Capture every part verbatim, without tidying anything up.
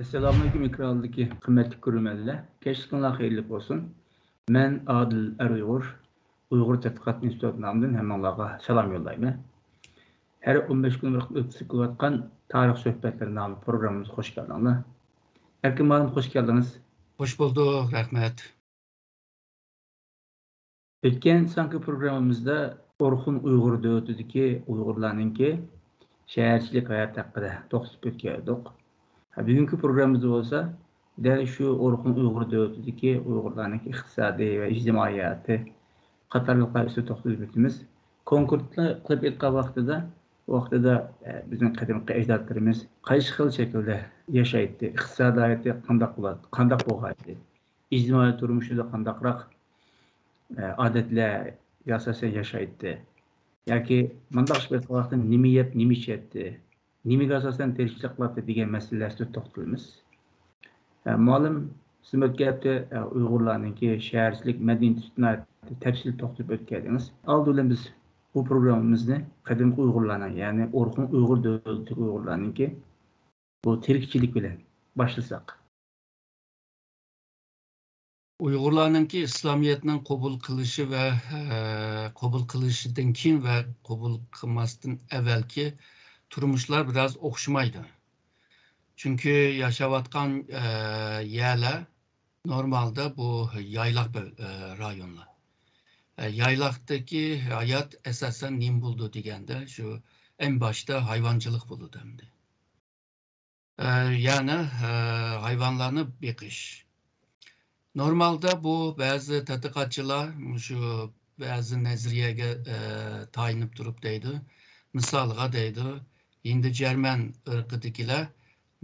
ئەسسالامۇئەلەيكۇم، ئېكرانلىدىكى قىممەتلىك كۆرۈرمەنلەر. كەچلىكىڭلار خەيرلىك بولسۇن. مەن ئادىل ئەر ئۇيغۇر، ئۇيغۇر تەتقىقات ئىنستىتۇتى نامىدىن ھەممىڭلارغا سالام يوللايمەن. ھەر ئون بەش كۈن بىر قېتىم ئۆتكۈزۈپ كېلىۋاتقان تارىخ سۆھبەتلىرى ناملىق پروگراممىمىزغا خوش كەلدىڭلار. ئەركىن مۇئەللىم، خوش كەلدىڭىز. خوش بولدۇق، رەھمەت. ئۆتكەن سانكى پروگراممىمىزدا ئورخۇن ئۇيغۇر دۆلىتىدىكى ئۇيغۇرلارنىڭكى شەھەرچىلىك ھاياتى ھەققىدە توختىلىپ ئۆتكەن ئىدۇق. ھە، بۈگۈنكى پروگراممىمىزدا بولسا دەل شۇ ئورخۇن ئۇيغۇر دۆلىتىدىكى ئۇيغۇرلارنىڭكى ئىقتىسادىي ۋە ئىجتىمائىي ھاياتى قاتارلىقلار ئۈستىدە توختىلىپ ئۆتىمىز. كونكرېتلا قىلىپ ئېيتقان ۋاقتىدا، ۋاقتىدا، ئە، بىزنىڭ قەدىمكى ئەجدادلىرىمىز قايسى خىل شەكىلدە ياشايتتى، ئىقتىسادىي ھاياتى قانداق بولاتتى، قانداق بولغانىدى؟ ئىجتىمائىي تۇرمۇشىدا قانداقراق، ئە، ئادەتلەرگە ئاساسەن ياشايتتى؟ ياكى مۇنداق بىر ۋاقىتتا نېمە يەپ، نېمە ئىچەتتى؟ نېمىگە ئاساسەن تىرىكچىلىك قىلاتتى دېگەن مەسىلىلەر ئۈستىدە توختىلىمىز. ئە، مۇئەللىم، سىز ئۆتكەن ھەپتە، ئە، ئۇيغۇرلارنىڭكى شەھەرچىلىك مەدەنىيىتى ئۈستىدە ناھايىتى تەپسىلىي توختىلىپ ئۆتكەلدىڭىز. ئالدى بىلەن بىز بۇ پروگراممىمىزنى قەدىمكى ئۇيغۇرلارنىڭ، يەنى ئورخۇن ئۇيغۇر دۆلىتىدىكى ئۇيغۇرلارنىڭكى بۇ تىرىكچىلىك بىلەن باشلىساق. ئۇيغۇرلارنىڭكى ئىسلامىيەتنىڭ قوبۇل قىلىشى ۋە، ئە، قوبۇل قىلىشىدىن كېيىن ۋە قوبۇل قىلماستىن ئەۋۋەلكى تۇرمۇشلار بىراز ئوخشىمايدۇ. چۈنكى ياشاۋاتقان، ئە، يەرلەر نورمالدا بۇ يايلاق بۆل-، ئە، رايونلار. ئە، يايلاقتىكى ھايات ئاساسەن نېمە بولىدۇ دېگەندە، شۇ ئەڭ باشتا ھايۋانچىلىق بولىدۇ ئەمدى. ئە، يەنى، ئە، ھايۋانلارنى بېقىش. نورمالدا بۇ بەزى تەتقىقاتچىلار مۇشۇ بەزى نەزەرىيەگە، ئە، تايىنىپ تۇرۇپ دەيدۇ. مىسالغا دەيدۇ، ھىندى جەرمەن ئىرقىدىكىلەر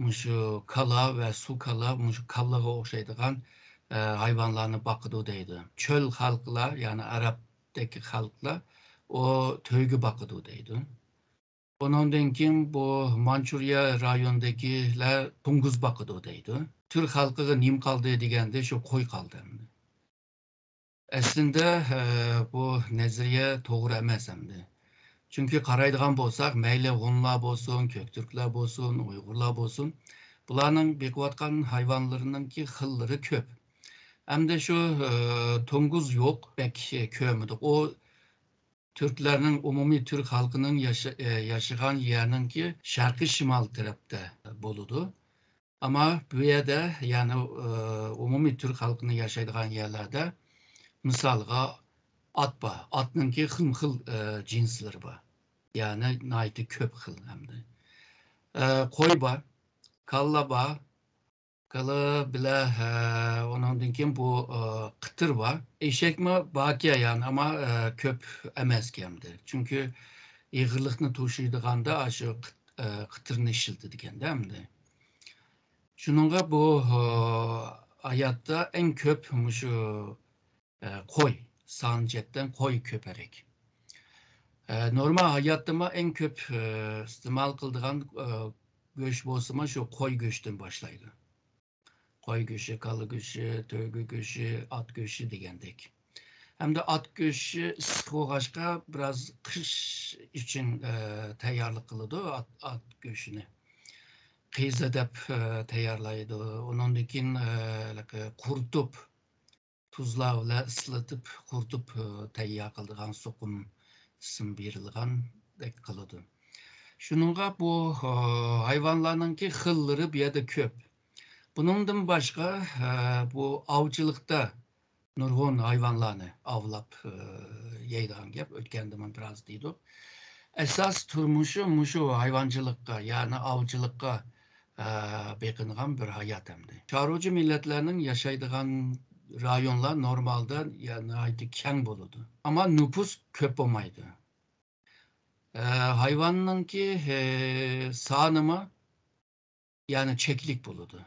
مۇشۇ كالا ۋە سۇ كالا، مۇشۇ كالىغا ئوخشايدىغان، ئە، ھايۋانلارنى باقىدۇ دەيدۇ. چۆل خەلقلەر، يەنى ئەرەبتەك خەلقلەر ئۇ تۆگە باقىدۇ دەيدۇ. ئۇنىڭدىن كېيىن بۇ مانچۇرىيە رايونىدىكىلەر توڭگۇز باقىدۇ دەيدۇ. تۈرك خەلقىگە نېمە قالدى دېگەندە، شۇ قوي قالدى ئەمدى. ئەسلىندە، ئە، بۇ نەزەرىيە توغرا ئەمەس ئەمدى. چۈنكى قارايدىغان بولساق، مەيلى ھونلار بولسۇن، كۆكتۈركلەر بولسۇن، ئۇيغۇرلار بولسۇن، بۇلارنىڭ بېقىۋاتقان ھايۋانلىرىنىڭكى خىللىرى كۆپ. ئەمدى شۇ، ئە، توڭگۇز يوق، بەك كۆرمىدۇق. ئۇ تۈركلەرنىڭ، ئومۇمىي تۈرك خەلقىنىڭ ياشا-، ئە، ياشىغان يەرنىڭكى شەرقىي شىمال تەرەپتە بولىدۇ. ئەمما بۇ يەردە، يەنى، ئە، ئومۇمىي تۈرك خەلقىنىڭ ياشايدىغان يەرلەردە، مىسالغا، ئات بار. ئاتنىڭكى خىلمۇ خىل، ئە، جىنسلىرى بار. يەنى ناھايىتى كۆپ خىل ئەمدى. ئە، قوي بار، كاللا بار، كالا بىلە، ھە، ئۇنىڭدىن كېيىن بۇ، ئە، قېتىر بار. ئېشەكمۇ باركەن، يەنى، ئەمما، ئە، كۆپ ئەمەسكەن ئەمدى. چۈنكى ئېغىرلىقنى توشۇيدىغاندا ئاشۇ قېت-، ئە، قېتىرنى ئىشلىتىدىكەندە ئەمدى. شۇنىڭغا بۇ، ئە، ھاياتتا ئەڭ كۆپ مۇشۇ، ئە، قوي، سان جەھەتتىن قوي كۆپرەك. ئە، نورمال ھاياتتىمۇ ئەڭ كۆپ، ئە، ئىستېمال قىلىدىغان، ئە، گۆش بولسىمۇ شۇ قوي گۆشىدىن باشلايدۇ. قوي گۆشى، كالا گۆشى، تۆگە گۆشى، ئات گۆشى دېگەندەك. ھەمدە ئات گۆشى ئىسسىق بولغاچقا، بىراز قىش ئۈچۈن، ئە، تەييارلىق قىلىدۇ ئات، ئات گۆشىنى. قىزا دەپ، ئە، تەييارلايدۇ. ئۇنىڭدىن كېيىن، ئە، ھېلىقى قۇرۇتۇپ، تۇزلاۋ بىلەن ئىسسىلىتىپ، قۇرۇتۇپ، ئە، تەييار قىلىدىغان سوقۇم ئىسىم بېرىلغاندەك قىلىدۇ. شۇنىڭغا بۇ، ئە، ھايۋانلارنىڭكى خىللىرى بۇ يەردە كۆپ. بۇنىڭدىن باشقا، ئە، بۇ ئاۋچىلىقتا نۇرغۇن ھايۋانلارنى ئاۋلاپ، ئە، يەيدىغان گەپ. ئۆتكەندىمۇ بىراز دېدۇق. ئاساس تۇرمۇشى مۇشۇ ھايۋانچىلىققا، يەنى ئاۋچىلىققا، ئە، بېقىنغان بىر ھايات ئەمدى. چارۋىچى مىللەتلەرنىڭ ياشايدىغان رايونلار نورمالدا يا-، ناھايىتى كەڭ بولىدۇ. ئەمما نوپۇس كۆپ بولمايدۇ. ئە، ھايۋاننىڭكى، ئە، سانىمۇ يەنى چەكلىك بولىدۇ.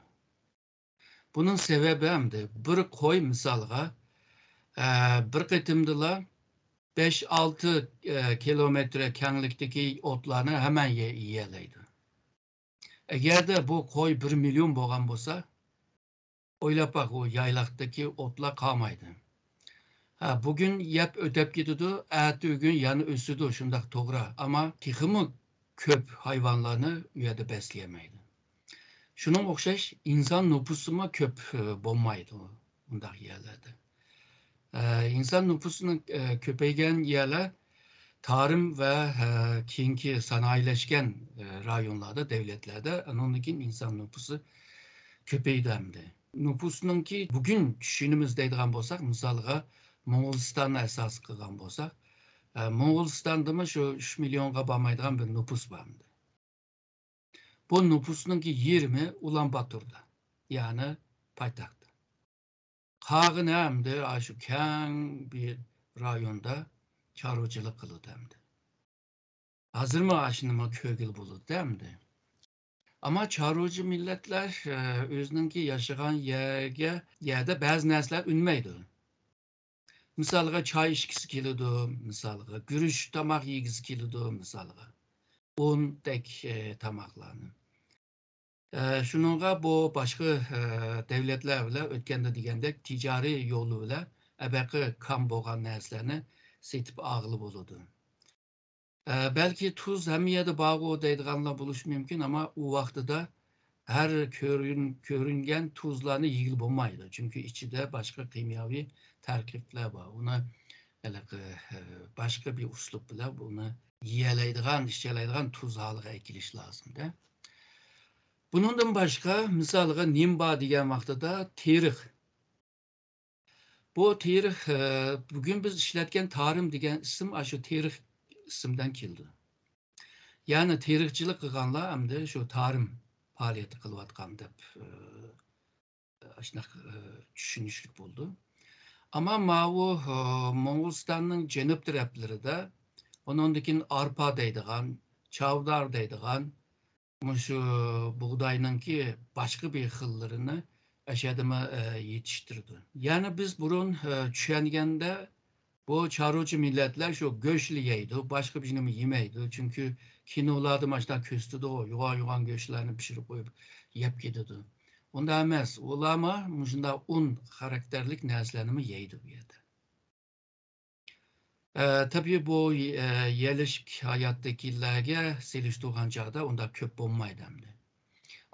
بۇنىڭ سەۋەبى ئەمدى بىر قوي مىسالغا، ئە، بىر قېتىمدىلا بەش ئالتە، ئە، كىلومېتىر كەڭلىكتىكى ئوتلارنى ھەممە يە-، يېيەلەيدۇ. ئەگەردە بۇ قوي بىر مىليون بولغان بولسا، ئويلاپ باق، ئۇ يايلاقتىكى ئوتلار قالمايدۇ. ھە، بۈگۈن يەپ ئۆتەپ كېتىدۇ، ئەتىگۈن يەنە ئۆسىدۇ، شۇنداق توغرا. ئەمما تېخىمۇ كۆپ ھايۋانلارنى ئۇ يەردە بەسلىيەلمەيدۇ. شۇنىڭغا ئوخشاش ئىنسان نوپۇسىمۇ كۆپ، ئە، بولمايدۇ بۇنداق يەرلەردە. ئە، ئىنسان نوپۇسىنىڭ، ئە، كۆپەيگەن يەرلەر تارىم ۋە، ئە، كېيىنكى سانائىيلەشكەن، ئە، رايونلاردا، دەۋلەتلەردە، ئۇنىڭدىن كېيىن ئىنسان نوپۇسى كۆپەيدى ئەمدى. نوپۇسنىڭكى بۈگۈن چۈشىنىمىز دەيدىغان بولساق، مىسالغا موڭغۇلىستاننى ئاساس قىلغان بولساق، ئە، موڭغۇلىستاندىمۇ شۇ ئۈچ مىليونغا بارمايدىغان بىر نوپۇس بار ئەمدى. بۇ نوپۇسنىڭكى يېرىمى ئۇلان باتوردا، يەنى پايتەختتە. قالغىنى ئەمدى ئاشۇ كەڭ بىر رايوندا چارۋىچىلىق قىلىدۇ ئەمدى. ھازىرمۇ ئاشۇنىمۇ كۆرگىلى بولىدۇ ئەمدى. ئەمما چارۋىچى مىللەتلەر، ئە، ئۆزىنىڭكى ياشىغان يەرگە، يەردە بەزى نەرسىلەر ئۈنمەيدۇ. مىسالغا، چاي ئىچكۈسى كېلىدۇ، مىسالغا، گۈرۈچ تاماق يېگۈسى كېلىدۇ، مىسالغا، ئۇندەك، ئە، تاماقلارنى. ئە، شۇنىڭغا بۇ باشقا، ئە، دەۋلەتلەر بىلەن ئۆتكەندە دېگەندەك تىجارىي يولى بىلەن ئەبەقى كام بولغان نەرسىلەرنى سېتىپ ئالغىلى بولىدۇ. ئە، بەلكى تۇز ھەممە يەردە بارغۇ دەيدىغانلار بولۇشى مۇمكىن، ئەمما ئۇ ۋاقتىدا ھەر كۆرۈن-، كۆرۈنگەن تۇزلارنى يېگىلى بولمايدۇ. چۈنكى ئىچىدە باشقا كىمياۋى تەركىبلەر بار. ئۇنى ھېلىقى، ئە، باشقا بىر ئۇسلۇب بىلەن بۇنى يېيەلەيدىغان، ئىچەلەيدىغان تۇز ھالىغا ئەكېلىش لازىمدە. بۇنىڭدىن باشقا، مىسالغا، نېمە بار دېگەن ۋاقتىدا تېرىق. بۇ تېرىق، ئە، بۈگۈن بىز ئىشلەتكەن تارىم دېگەن ئىسىم ئاشۇ تېرىق ئىسىمدىن كېلىدۇ. يەنى تېرىقچىلىق قىلغانلار ئەمدى شۇ تارىم پائالىيىتى قىلىۋاتقان دەپ، ئە، ئاشۇنداق، ئە، چۈشىنىشلىك بولىدۇ. ئەمما ماۋۇ، ئە، موڭغۇلىستاننىڭ جەنۇب تەرەپلىرىدە ئۇنىڭدىن كېيىن ئارپا دەيدىغان، چاۋدار دەيدىغان، مۇشۇ بۇغداينىڭكى باشقا بىر خىللىرىنى ئەشەدىمۇ، ئە، يېتىشتۈرىدۇ. يەنى بىز بۇرۇن، ئە، چۈشەنگەندە، بۇ چارۋىچى مىللەتلەر شۇ گۆشلا يەيدۇ، باشقا بىر نېمە يېمەيدۇ. چۈنكى كىنولاردا مانا شۇنداق كۆرسىتىدۇ، يوغان-يوغان گۆشلەرنى پىشۇرۇپ قويۇپ يەپ كېتىدۇ. ئۇنداق ئەمەس، ئۇلارمۇ مۇشۇنداق ئۇن خاراكتېرلىك نەرسىلەرنىمۇ يەيدۇ بۇ يەردە. ئە، تەبىئىي بۇ، ئە، يەرلىشىك ھاياتتىكىلەرگە سېلىشتۇرغان چاغدا ئۇنداق كۆپ بولمايدۇ ئەمدى.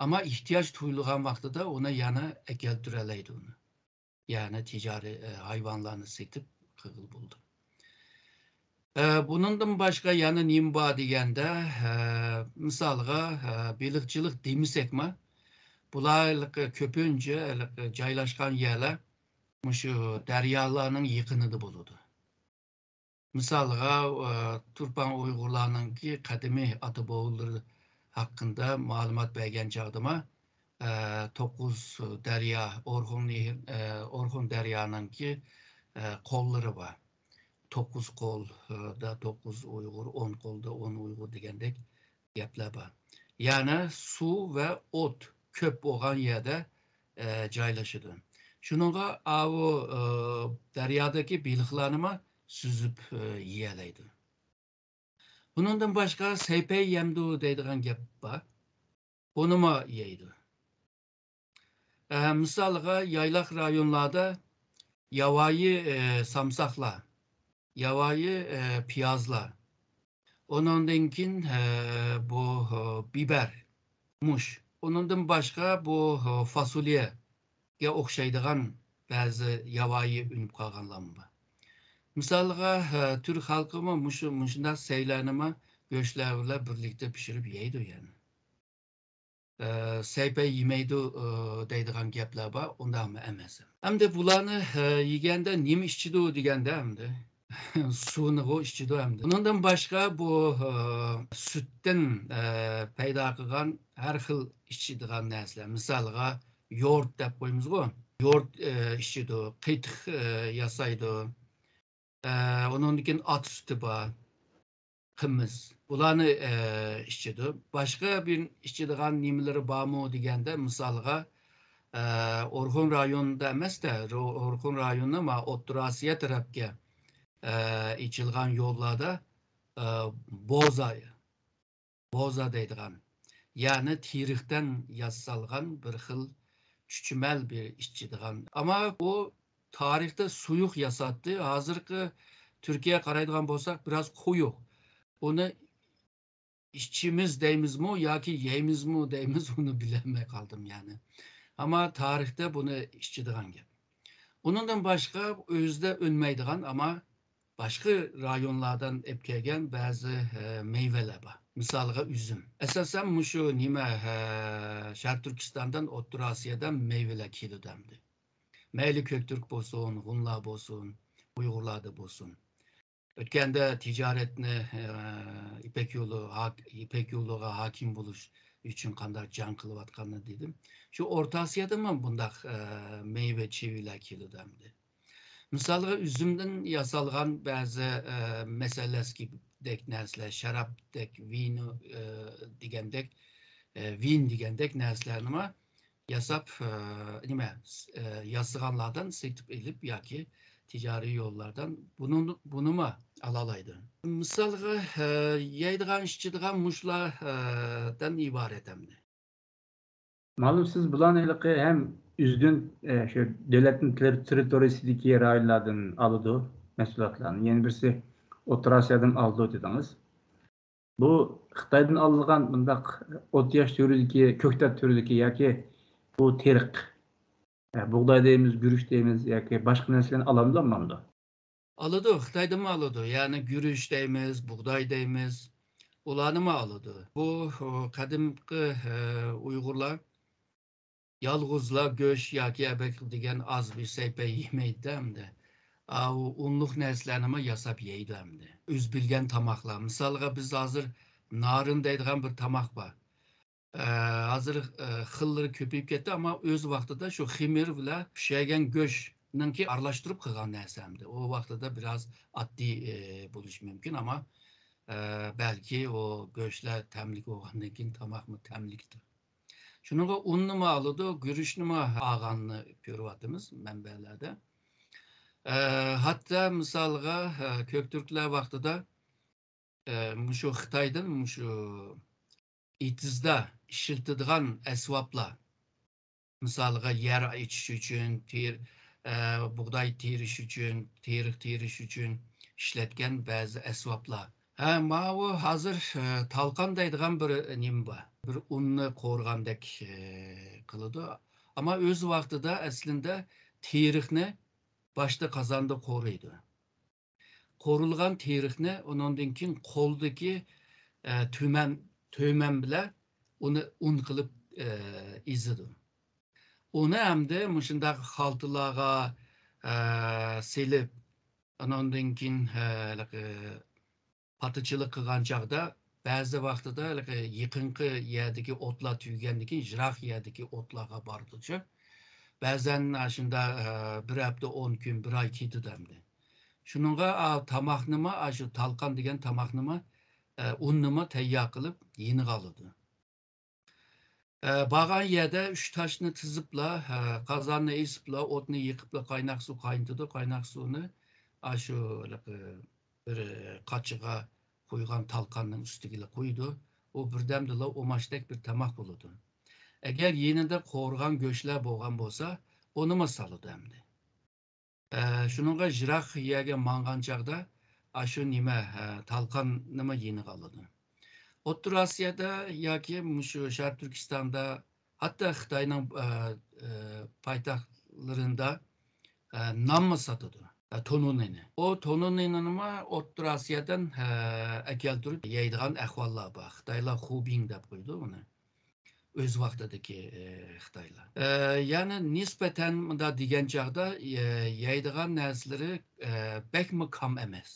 ئەمما ئېھتىياج تۇيۇلغان ۋاقتىدا ئۇنى يەنە ئەكەلتۈرەلەيدۇ ئۇنى. يەنى تىجارىي، ئە، ھايۋانلارنى سېتىپ قىلغىلى بولىدۇ. ئە، بۇنىڭدىن باشقا يەنە نېمە بار دېگەندە، ئە، مىسالغا، ئە، بېلىقچىلىق دېمىسەكمۇ، بۇلار ھېلىقى كۆپىنچە ھېلىقى جايلاشقان يەرلەر مۇشۇ دەريالارنىڭ يېقىنىدا بولىدۇ. مىسالغا، ئە، تۇرپان ئۇيغۇرلارنىڭكى قەدىمىي ئاتا-بوۋىلىرى ھەققىدە مەلۇمات بەرگەن چاغدىمۇ، ئە، توققۇز دەريا، ئورخۇن نېھىر-، ئە، ئورخۇن دەريانىڭكى، ئە، قوللىرى بار. توققۇز قول، ئە، دا توققۇز ئۇيغۇر، ئون قولدا ئون ئۇيغۇر دېگەندەك گەپلەر بار. يەنى سۇ ۋە ئوت كۆپ بولغان يەردە، ئە، جايلىشىدۇ. شۇنىڭغا ئاۋۇ، ئە، دەريادىكى بېلىقلارنىمۇ سۈزۈپ، ئە، يېيەلەيدۇ. بۇنىڭدىن باشقا سەيپەي يەمدۇ دەيدىغان گەپ بار. ئۇنىمۇ يەيدۇ. ئە، مىسالغا، يايلاق رايونلاردا ياۋايى، ئە، سامساقلار، ياۋايى، ئە، پىيازلار، ئۇنىڭدىن كېيىن، ئە، بۇ، ئە، بىبەر، مۇش، ئۇنىڭدىن باشقا بۇ، ئە، فاسوليەگە ئوخشايدىغان بەزى ياۋايى ئۈنۈپ قالغانلارمۇ بار. مىسالغا، ئە، تۈرك خەلقىمۇ مۇشۇ، مۇشۇنداق سەيلەرنىمۇ گۆشلەر بىلەن بىرلىكتە پىشۇرۇپ يەيدۇ يەنى. ئە، سەيپەي يېمەيدۇ، ئە، دەيدىغان گەپلەر بار، ئۇنداقمۇ ئەمەس. ئەمدى بۇلارنى، ئە، يېگەندە نېمە ئىچىدۇ دېگەندە ئەمدى سۇنىغۇ ئىچىدۇ ئەمدى. ئۇنىڭدىن باشقا بۇ، ئە، سۈتتىن، ئە، پەيدا قىلغان ھەر خىل ئىچىدىغان نەرسىلەر. مىسالغا يورت دەپ قويىمىزغۇ. يورت، ئە، ئىچىدۇ، قېتىق، ئە، ياسايدۇ. ئە، ئۇنىڭدىن كېيىن ئات سۈتى بار، قىمىز. بۇلارنى، ئە، ئىچىدۇ. باشقا بىر ئىچىدىغان نېمىلىرى بارمۇ دېگەندە، مىسالغا، ئە، ئورخۇن رايونىدا ئەمەستە، رو-، ئورخۇن رايونى ما ئوتتۇرا ئاسىيا تەرەپكە، ئە، ئېچىلغان يوللاردا، ئە، بوزا بوزا دەيدىغان، يەنى تېرىقتىن ياسالغان بىر خىل چۈچۈمەل بىر ئىچىدىغان. ئەمما ئۇ تارىختا سۇيۇق ياساتتى. ھازىرقى تۈركىيەگە قارايدىغان بولساق، بىراز قويۇق. ئۇنى ئىچىمىز دەيمىزمۇ ياكى يەيمىزمۇ دەيمىز، ئۇنى بىلەلمەي قالدىم يەنى. ئەمما تارىختا بۇنى ئىچىدىغان گەپ. ئۇنىڭدىن باشقا ئۆزىدە ئۈنمەيدىغان، ئەمما باشقا رايونلاردىن ئېلىپ كەلگەن بەزى، ئە، مېۋىلەر بار. مىسالغا ئۈزۈم. ئاساسەن مۇشۇ نېمە، ئە، شەرقىي تۈركىستاندىن ئوتتۇرا ئاسىيادىن مېۋىلەر كېلىدۇ ئەمدى. مەيلى كۆكتۈرك بولسۇن، ھونلار بولسۇن، ئۇيغۇرلاردا بولسۇن. ئۆتكەندە تىجارەتنى، ئە، يىپەك يولى ھاك-، يىپەك يولىغا ھاكىم بولۇش ئۈچۈن قانداق جەڭ قىلىۋاتقاننى دېدىم. شۇ ئورتا ئاسىيادىنمۇ بۇنداق، ئە، مېۋە چېۋىلەر كېلىدۇ ئەمدى. مىسالغا ئۈزۈمدىن ياسالغان بەزى، ئە، مەسەلەسكىدەك نەرسىلەر، شارابتەك، ۋىنو، ئە، دېگەندەك، ئە، ۋىن دېگەندەك نەرسىلەرنىمۇ ياساپ، ئە، نېمە، س-، ئە، ياسىغانلاردىن سېتىپ ئېلىپ ياكى تىجارىي يوللاردىن بۇنى، بۇنىمۇ ئالالايدۇ. مىسالغا، ئە، يەيدىغان، ئىچىدىغان مۇشۇلار، ئە، دىن ئىبارەت ئەمدى. مەلۇم، سىز بۇلارنى ھېلىقى ھەم ئۈزگۈن، ئە، شۇ دۆلەتنىڭ تېر-، تېررىتورىيىسىدىكى رايونلاردىن ئالىدۇ، مەھسۇلاتلارنى. يەنە بىرسى ئوتتۇرا ئاسىيادىن ئالىدۇ دېدىڭىز. بۇ خىتايدىن ئالىدىغان بۇنداق ئوتياش تۈرىدىكى، كۆكتات تۈرىدىكى ياكى بۇ تېرىق، ئە، بۇغداي دەيمىز، گۈرۈچ دەيمىز ياكى باشقا نەرسىلەرنى ئالامدۇ، ئالمامدۇ؟ ئالىدۇ، خىتايدىنمۇ ئالىدۇ. يەنى گۈرۈچ دەيمىز، بۇغداي دەيمىز. ئۇلارنىمۇ ئالىدۇ. بۇ، ئۇ، قەدىمكى، ئە، ئۇيغۇرلار يالغۇزلا گۆش ياكى ئەبەك دېگەن ئاز بىر سەيپە يېمەيدۇ ئەمدى. ئاۋۇ ئۇنلۇق نەرسىلەرنىمۇ ياساپ يەيدۇ ئەمدى. ئۆز بىلگەن تاماقلار. مىسالغا بىز ھازىر نارىن دەيدىغان بىر تاماق بار. ئە، ھازىر، ئە، خىللىرى كۆپىيىپ كەتتى، ئەمما ئۆز ۋاقتىدا شۇ خېمىر بىلەن پىشىرگەن گۆشنىڭكى ئارىلاشتۇرۇپ قىلغان نەرسە ئەمدى. ئۇ ۋاقتىدا بىراز ئاددىي، ئە، بولۇشى مۇمكىن، ئەمما، ئە، بەلكى ئۇ گۆشلەر تەملىك بولغاندىن كېيىن تاماقمۇ تەملىكتۇر. شۇنىڭغا ئۇننىمۇ ئالىدۇ، گۈرۈچنىمۇ ئالغاننى كۆرۈۋاتىمىز مەنبەلەردە. ئە، ھەتتا مىسالغا، ئە، كۆكتۈركلەر ۋاقتىدا، ئە، مۇشۇ خىتايدىن مۇشۇ ئېتىزدا ئىشلىتىدىغان ئەسۋابلار، مىسالغا يەر ئېچىش ئۈچۈن، تېر-، ئە، بۇغداي تېرىش ئۈچۈن، تېرىق تېرىش ئۈچۈن ئىشلەتكەن بەزى ئەسۋابلار. ھە، ماۋۇ ھازىر، ئە، تالقان دەيدىغان بىر نېمە بار. بىر ئۇننى قورۇغاندەك، ئە، قىلىدۇ. ئەمما ئۆز ۋاقتىدا ئەسلىندە تېرىقنى باشتا قازاندا قورۇيدۇ. قورۇلغان تېرىقنى ئۇنىڭدىن كېيىن قولدىكى، ئە، تۈمەن، تۈمەن بىلەن ئۇنى ئۇن قىلىپ، ئە، ئېزىدۇ. ئۇنى ئەمدى مۇشۇنداق خالتىلارغا، ئە، سېلىپ، ئۇنىڭدىن كېيىن، ئە، ھېلىقى پاتىچىلىق قىلغان چاغدا بەزى ۋاقتىدا ھېلىقى يېقىنقى يەردىكى ئوتلار تۈگىگەندىن كېيىن يىراق يەردىكى ئوتلارغا بارىدۇچۇ. بەزەن ئاشۇنداق، ئە، بىر ھەپتە، ئون كۈن، بىر ئاي كېتىدۇ ئەمدى. شۇنىڭغا، ئا، تاماقنىمۇ، ئاشۇ تالقان دېگەن تاماقنىمۇ، ئە، ئۇننىمۇ تەييار قىلىپ يېنىغا ئالىدۇ. ئە، بارغان يەردە ئۈچ تاشنى تىزىپلا، ئە، قازاننى ئېسىپلا، ئوتنى يېقىپلا، قايناق سۇ قاينىتىدۇ. قايناق سۇنى ئاشۇ ھېلىقى بىر قاچىغا قويغان تالقاننىڭ ئۈستىگىلا قويىدۇ. ئۇ بىردەمدىلا ئۇماچتەك بىر تاماق بولىدۇ. ئەگەر يېنىدا قورۇغان گۆشلەر بولغان بولسا، ئۇنىمۇ سالىدۇ ئەمدى. ئە، شۇنىڭغا يىراق يەرگە ماڭغان چاغدا ئاشۇ نېمە، ئە، تالقاننىمۇ يېنىغا ئالىدۇ. ئوتتۇرا ئاسىيادا ياكى مۇشۇ شەرقىي تۈركىستاندا، ھەتتا خىتاينىڭ، ئە، ئە، پايتەختلىرىدا، ئە، نانمۇ ساتىدۇ. ئە، تونۇنىنى. ئۇ تونۇنىنىمۇ ئوتتۇرا ئاسىيادىن، ئە، ئەكەلتۈرۈپ يەيدىغان ئەھۋاللار بار. خىتايلار خۇبىڭ دەپ قويىدۇ ئۇنى. ئۆز ۋاقتىدىكى، ئە، خىتايلار. ئە، يەنى نىسبەتەن مۇنداق دېگەن چاغدا، ئە، يەيدىغان نەرسىلىرى، ئە، بەكمۇ كام ئەمەس.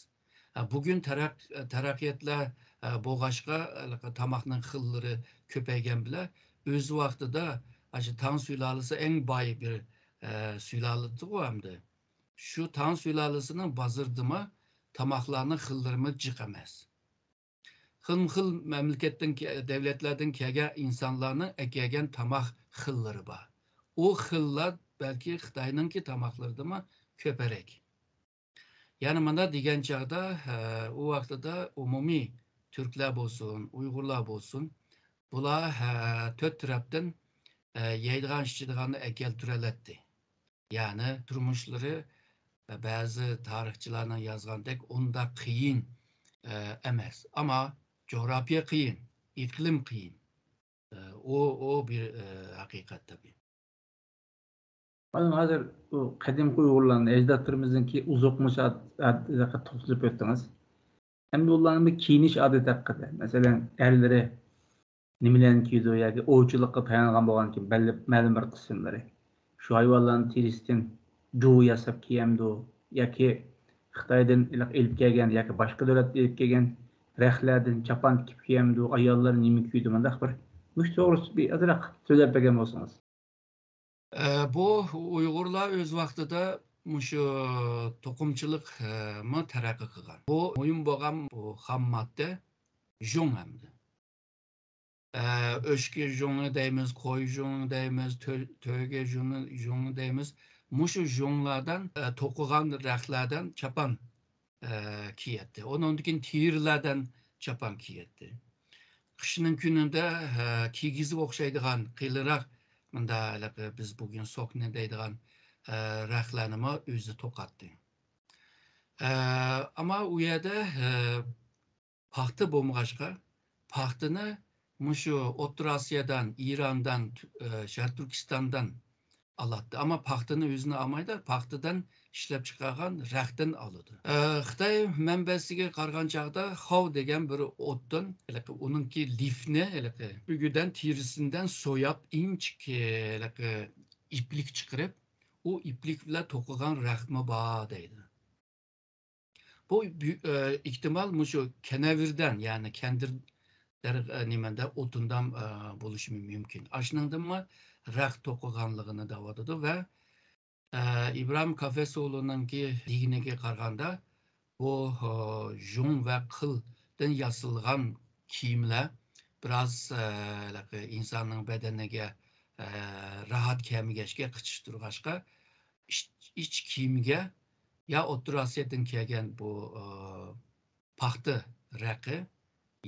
ئە، بۈگۈن تەرەق-، تەرەققىياتلار، ئە، بولغاچقا، ئە، تاماقنىڭ خىللىرى كۆپەيگەن بىلەن، ئۆز ۋاقتىدا ئاشۇ تاڭ سۇلالىسى ئەڭ باي بىر، ئە، سۇلالىدىغۇ ئەمدى. شۇ تاڭ سۇلالىسىنىڭ بازىرىدىمۇ تاماقلارنىڭ خىللىرىمۇ جىق ئەمەس. خىلمۇ خىل مەملىكەتتىن كە-، دەۋلەتلەردىن كەلگەن ئىنسانلارنىڭ ئەكەلگەن تاماق خىللىرى بار. ئۇ خىللار بەلكى خىتاينىڭكى تاماقلىرىدىنمۇ كۆپرەك. يەنى مانا دېگەن چاغدا، ھە، ئۇ ۋاقتىدا ئومۇمىي تۈركلەر بولسۇن، ئۇيغۇرلار بولسۇن، بۇلار، ھە، تۆت تەرەپتىن، ھە، يەيدىغان، ئىچىدىغاننى ئەكەلتۈرەلەتتى. يەنى تۇرمۇشلىرى بەزى تارىخچىلارنىڭ يازغاندەك ئۇنداق قىيىن، ئە، ئەمەس. ئەمما جۇغراپىيە قىيىن، ئىقلىم قىيىن. ئە، ئۇ، ئۇ بىر، ئە، ھەقىقەت تەبىئىي. مانا ھازىر بۇ قەدىمكى ئۇيغۇرلارنى، ئەجدادلىرىمىزنىڭكى ئوزۇقمۇش ئادەتلىرىگە توختىلىپ ئۆتتىڭىز. ئەمدى ئۇلارنىڭ بىر كىيىنىش ئادىتى ھەققىدە، مەسىلەن، ئەرلىرى نېمىلەرنى كىيىدۇ ياكى ئوۋچىلىققا تايانغان بولغاندىكىن بەللى مەلۇم بىر قىسىملىرى شۇ ھايۋانلارنىڭ تېرىسىدىن جۇۋا ياساپ كىيەمدۇ ياكى خىتايدىن ئېلىپ كەلگەن ياكى باشقا دۆلەتتىن ئېلىپ كەلگەن رەختلەردىن چاپان تىكىپ كىيەمدۇ، ئاياللار نېمە كىيىدۇ، مۇنداق بىر مۇشۇ توغرىسىدا بىر ئازراق سۆزلەپ بەرگەن بولسىڭىز. ئە، بۇ ئۇيغۇرلار ئۆز ۋاقتىدا مۇشۇ توقۇمىچىلىق، ئە، مۇ تەرەققىي قىلغان. بۇ مۇھىم بولغان بۇ خام ماددا ژۇڭ ئەمدى. ئە، ئۆچكە ژۇڭى دەيمىز، قوي ژۇڭى دەيمىز، تۆ-، تۆگە ژۇڭى، ژۇڭى دەيمىز. مۇشۇ ژۇڭلاردىن، ئە، توقۇغان رەختلەردىن چاپان، ئە، كىيەتتى. ئۇنىڭدىن كېيىن تېرىلەردىن چاپان كىيەتتى. قىشنىڭ كۈنىدە، ئە، كىگىزگە ئوخشايدىغان قېلىنراق، مۇنداق ھېلىقى بىز بۈگۈن سوكنى دەيدىغان، ئە، رەختلەرنىمۇ ئۆزى توقۇتتى. ئە، ئەمما ئۇ يەردە، ئە، پاختا بولمىغاچقا، پاختىنى مۇشۇ ئوتتۇرا ئاسىيادىن، ئىراندىن، تۈ-، ئە، شەرقىي تۈركىستاندىن ئالاتتى. ئەمما پاختىنى ئۆزىنى ئالمايدۇ، پاختىدىن ئىشلەپ چىقارغان رەختتىن ئالىدۇ. ئە، خىتاي مەنبەسىگە قارىغان چاغدا خاۋ دېگەن بىر ئوتتىن، ھېلىقى ئۇنىڭكى لىفنى، ھېلىقى ئۆگىدىن، تېرىسىدىن سوياپ، ئىنچىكە، ھېلىقى ئىپلىك چىقىرىپ، ئۇ ئىپلىك بىلەن توقۇغان رەختمۇ بار دەيدۇ. بۇ بۈ-، ئە، ئېھتىمال مۇشۇ كەنەۋىردىن، يەنى كەندىر دەر-، ئە، نېمەندە ئوتۇندان، ئە، بولۇشى مۇمكىن. ئاشۇنىڭدىنمۇ رەخت توقۇغانلىقىنى دەۋاتىدۇ ۋە، ئە، ئىبراھىم كافېسوغلۇنىڭكى دېگىنىگە قارىغاندا، بۇ، ئە، ژۇڭ ۋە قىلدىن ياسالغان كىيىملەر بىراز، ئە، ھېلىقى ئىنساننىڭ بەدىنىگە، ئە، راھەت كەلمىگەچكە، قىچىشتۇرغاچقا، ئىچ، ئىچ كىيىمگە يا ئوتتۇرا ئاسىيادىن كەلگەن بۇ، ئە، پاختا رەقى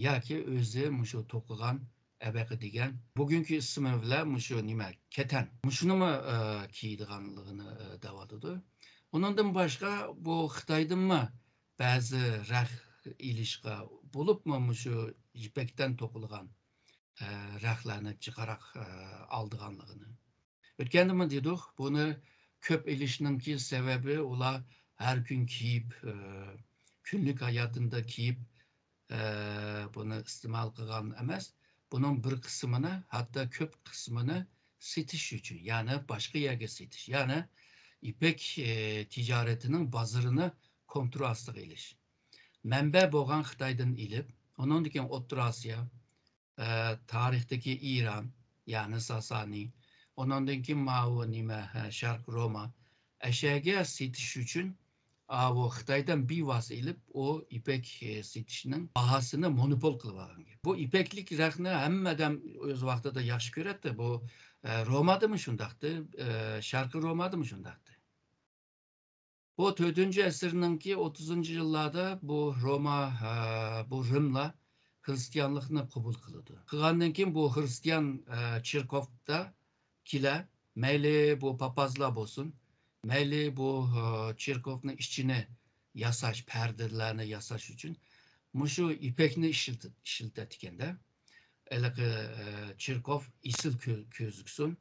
ياكى ئۆزى مۇشۇ توقۇغان ئەبەقە دېگەن، بۈگۈنكى ئىسمى بىلەن مۇشۇ نېمە، كەتەن. مۇشۇنىمۇ، ئە، كىيىدىغانلىقىنى، ئە، دەۋاتىدۇ. ئۇنىڭدىن باشقا بۇ خىتايدىنمۇ بەزى رەخت ئېلىشقا، بولۇپمۇ مۇشۇ يىپەكتىن توقۇلغان، ئە، رەختلەرنى جىقراق، ئە، ئالىدىغانلىقىنى. ئۆتكەندىمۇ دېدۇق، بۇنى كۆپ ئېلىشنىڭكى سەۋەبى ئۇلار ھەر كۈن كىيىپ، ئە، كۈنلۈك ھاياتىندا كىيىپ، ئە، بۇنى ئىستېمال قىلغان ئەمەس. بۇنىڭ بىر قىسمىنى، ھەتتا كۆپ قىسمىنى سېتىش ئۈچۈن، يەنى باشقا يەرگە سېتىش، يەنى يىپەك، ئە، تىجارىتىنىڭ بازىرىنى كونترول ئاستىغا ئېلىش. مەنبە بولغان خىتايدىن ئېلىپ، ئۇنىڭدىن كېيىن ئوتتۇرا ئاسىيا، ئە، تارىختىكى ئىران، يەنى ساسانى، ئۇنىڭدىن كېيىن ماۋۇ نېمە، ھە، شەرقىي روما، ئەشەگە سېتىش ئۈچۈن، ئاۋۇ خىتايدىن بىۋاسىتە ئېلىپ، ئۇ يىپەك، ئە، سېتىشنىڭ باھاسىنى مونوپول قىلىپ ئالغان گەپ. بۇ يىپەكلىك رەختنى ھەممە ئادەم ئۆز ۋاقتىدا ياخشى كۆرەتتى. بۇ، ئە، رومادىمۇ شۇنداقتى، ئە، شەرقىي رومادىمۇ شۇنداقتى. بۇ تۆتىنچى ئەسىرنىڭكى ئوتتۇزىنچى يىللاردا بۇ روما، ئە، بۇ رىملار خرىستىيانلىقنى قوبۇل قىلىدۇ. قىلغاندىن كېيىن بۇ خرىستىيان، ئە، چېركوفتا كېلە، مەيلى بۇ پاپازلار بولسۇن، مەيلى بۇ، ئە، چېركوفنىڭ ئىچىنى ياساش، پەردىلەرنى ياساش ئۈچۈن مۇشۇ يىپەكنى ئىشلىتىپ، ئىشلىتەتتىكەن-دە. ھېلىقى، ئە، چېركوف ئېسىل كۆ-، كۆزۈكسۇن.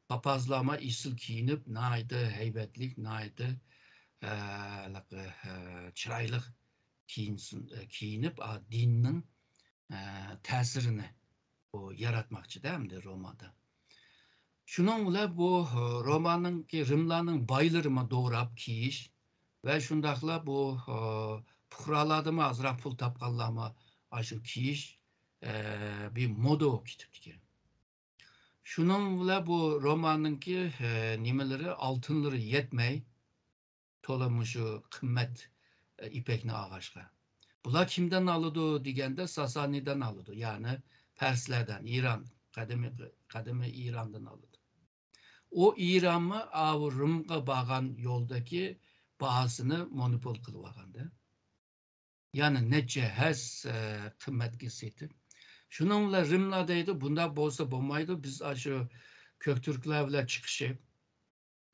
پاپازلارمۇ ئېسىل كىيىنىپ، ناھايىتى ھەيۋەتلىك، ناھايىتى، ئە، ھېلىقى، ئە، چىرايلىق كىيىنسۇن، ئە، كىيىنىپ، ئا، دىننىڭ، ئە، تەسىرىنى بۇ ياراتماقچىدە ئەمدى رومادا. شۇنىڭ بىلەن بۇ، ئە، رومانىڭكى، رىملارنىڭ بايلىرىمۇ دوراپ كىيىش ۋە شۇنداقلا بۇ، ئە، پۇقرالاردىمۇ ئازراق پۇل تاپقانلارمۇ ئاشۇ كىيىش، ئە، بىر مودا بولۇپ كېتىپتىكەن. شۇنىڭ بىلەن بۇ روماننىڭكى، ئە، نېمىلىرى، ئالتۇنلىرى يەتمەي، تولا مۇشۇ قىممەت، ئە، يىپەكنى ئالغاچقا. بۇلار كىمدىن ئالىدۇ دېگەندە، ساسانىدىن ئالىدۇ. يەنى پەرسلەردىن، ئىران، قەدىمىي، قەدىمىي ئىراندىن ئالىدۇ. ئۇ ئىرانمۇ ئاۋۇ رىمغا بارغان يولدىكى باھاسىنى مونوپول قىلىۋالغاندا. يەنى نەچچە ھەس، ئە، قىممەتكە سېتىپ. شۇنىڭ بىلەن رىملار دەيدۇ، بۇنداق بولسا بولمايدۇ، بىز ئاشۇ كۆكتۈركلەر بىلەن چىقىشىپ،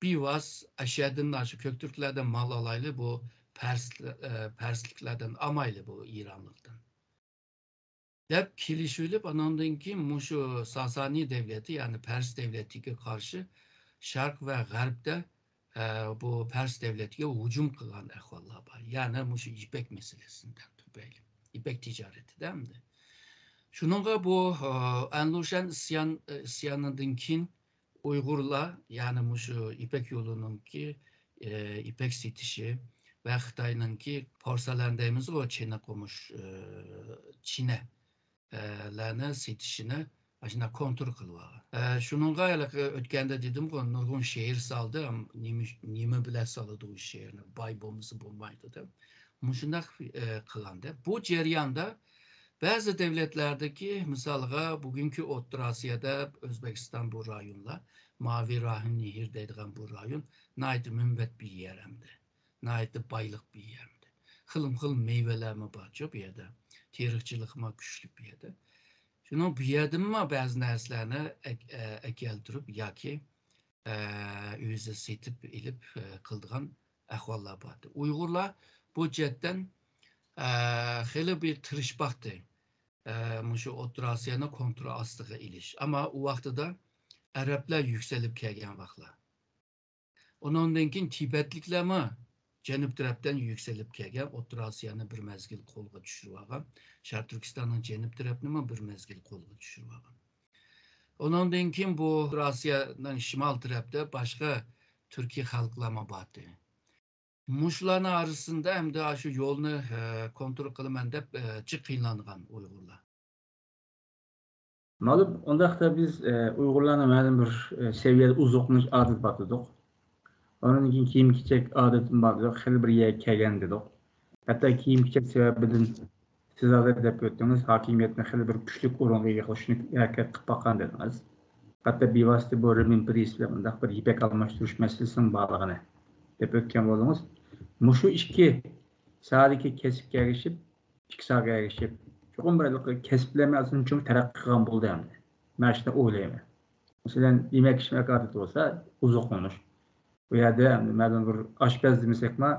بىۋاس ئەشەدىن ئاشۇ كۆكتۈركلەردىن مال ئالايلى، بۇ پەرس، ئە، پەرسلىكلەردىن ئالمايلى، بۇ ئىرانلىقتىن. دەپ كېلىشىۋېلىپ، ئاناندىن كېيىن مۇشۇ ساسانىي دەۋلىتى، يەنى پەرس دەۋلىتىگە قارشى شەرق ۋە غەربتە، ئە، بۇ پەرس دەۋلىتىگە ھۇجۇم قىلغان ئەھۋاللار بار. يەنى مۇشۇ يىپەك مەسىلىسىدىن تۈپەيلى. يىپەك تىجارىتىدە ئەمدى. شۇنىڭغا بۇ، ئە، ئەنلۇشەن ئىسيان-، ئىسيانىدىن كېيىن ئۇيغۇرلار، يەنى مۇشۇ يىپەك يولىنىڭكى، ئە، يىپەك سېتىشى ۋە خىتاينىڭكى پورسېلەن دەيمىزغۇ، چىنە قومۇش، ئە، چىنە، ئە، لەرنى سېتىشىنى ئاشۇنداق كونترول قىلىۋالغان. ئە، شۇنىڭغا ھېلىقى ئۆتكەندە دېدىمغۇ، نۇرغۇن شېئىر سالدى. ئەم، نېمە، نېمە بىلەن سالىدۇ ئۇ شېئىرنى؟ باي بولمىسا بولمايدۇ دەپ. مۇشۇنداق، ئە، قىلغاندا. بۇ جەرياندا بەزى دۆلەتلەردىكى، مىسالغا، بۈگۈنكى ئوتتۇرا ئاسىيادا ئۆزبېكىستان بۇ رايونلار، ماۋى راھىم نېھىر دەيدىغان بۇ رايون ناھايىتى مۇنبەت بىر يەر ئەمدى. ناھايىتى بايلىق بىر يەر ئەمدى. خىلمۇ خىل مېۋىلەرمۇ بارچۇ بۇ يەردە. تېرىقچىلىقمۇ كۈچلۈك بۇ يەردە. شۇنىڭ بۇ يەردىنمۇ بەزى نەرسىلەرنى ئەك-، ئە، ئەكەلتۈرۈپ ياكى، ئە، ئۆزى سېتىپ ئېلىپ، ئە، قىلىدىغان ئەھۋاللار بارتى. ئۇيغۇرلار بۇ جەھەتتىن، ئە، خېلى بىر تىرىشىپ باقتى. ئە، مۇشۇ ئوتتۇرا ئاسىيانى كونترول ئاستىغا ئېلىش. ئەمما ئۇ ۋاقتىدا ئەرەبلەر يۈكسىلىپ كەلگەن ۋاقىتلار. ئۇنىڭدىن كېيىن تىبەتلىكلەرمۇ جەنۇب تەرەپتىن يۈكسىلىپ كەلگەن، ئوتتۇرا ئاسىيانى بىر مەزگىل قولغا چۈشۈرۈۋالغان، شەرقىي تۈركىستاننىڭ جەنۇب تەرەپنىمۇ بىر مەزگىل قولغا چۈشۈرۈۋالغان. ئۇنىڭدىن كېيىن بۇ ئوتتۇرا ئاسىيانىڭ شىمال تەرەپتە باشقا تۈركىي خەلقلەرمۇ باردى. مۇشۇلارنىڭ ئارىسىندا ئەمدى شۇ يولنى، ئە، كونترول قىلىمەن دەپ، ئە، جىق قىينالغان ئۇيغۇرلار. مەلۇم، ئۇنداقتا بىز، ئە، ئۇيغۇرلارنى مەلۇم بىر، ئە، سەۋىيەدە ئوزۇقلىنىش ئادىتى بار دېدۇق. ئۇنىڭدىن كېيىن كىيىم-كېچەك ئادىتىمۇ بار دېدۇق. خېلى بىر يەرگە كەلگەن دېدۇق. ھەتتا كىيىم-كېچەك سەۋەبىدىن سىز ھازىر دەپ ئۆتتىڭىز، ھاكىمىيەتنى خېلى بىر كۈچلۈك ئورۇنغا ئىگە قىلىشنى ھەرىكەت قىلىپ باققان دېدىڭىز. ھەتتا بىۋاسىتە بۇ رېمىن پرىس بىلەن مۇنداق بىر يىپەك ئالماشتۇرۇش مەسىلىسىنىڭ بارلىقىنى دەپ ئۆتكەن بولدىڭىز. مۇشۇ ئىككى ساھەدىكى كەسىپكە ئەگىشىپ، ئىككى ساھەگە ئەگىشىپ، چوقۇم بىر كەسىپلەرمۇ ئاساسەن چوڭ تەرەققىي قىلغان بولدى ئەمدى. مەن شۇنداق ئويلايمەن. مەسىلەن، يېمەك-ئىچمەك ئادىتى بولسا، ئوزۇقلىنىش. بۇ يەردە ئەمدى مەلۇم بىر ئاشپەز دېمىسەكمۇ،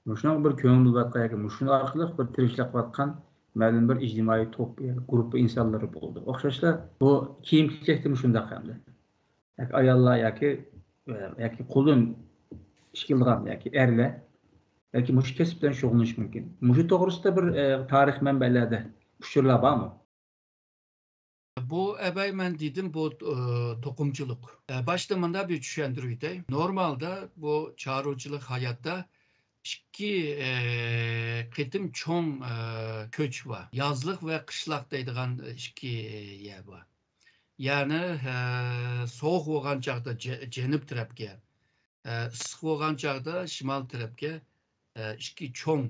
مۇشۇنىڭغا بىر كۆڭۈل بۆلۈۋاتقان ياكى مۇشۇنىڭ ئارقىلىق بىر تىرىكچىلىك قىلىۋاتقان مەلۇم بىر ئىجتىمائىي توپ ياكى گۇرۇپپا ئىنسانلىرى بولىدۇ. ئوخشاشلا بۇ كىيىم-كېچەكتىمۇ شۇنداق ئەمدى. ياكى ئاياللار ياكى، ياكى قولدىن ئىش كېلىدىغان ياكى ئەرلەر، بەلكى مۇشۇ كەسىپ بىلەن شۇغۇللىنىشى مۇمكىن. مۇشۇ توغرىسىدا بىر، ئە، تارىخىي مەنبەلەردە ئۇچۇرلار بارمۇ؟ بۇ ئەبەي مەن دېدىم، بۇ، ئە، توقۇمىچىلىق. ئە، باشتا مۇنداق بىر چۈشەندۈرۈۋېتەي. نورمالدا بۇ چارۋىچىلىق ھاياتتا ئىككى، ئە، قېتىم چوڭ، ئە، كۆچ بار. يازلىق ۋە قىشلاق دەيدىغان ئىككى، ئە، يەر بار. يەنى، ئە، سوغۇق بولغان چاغدا جە-، جەنۇب تەرەپكە، ئە، ئىسسىق بولغان چاغدا شىمال تەرەپكە، ئە، ئىككى چوڭ،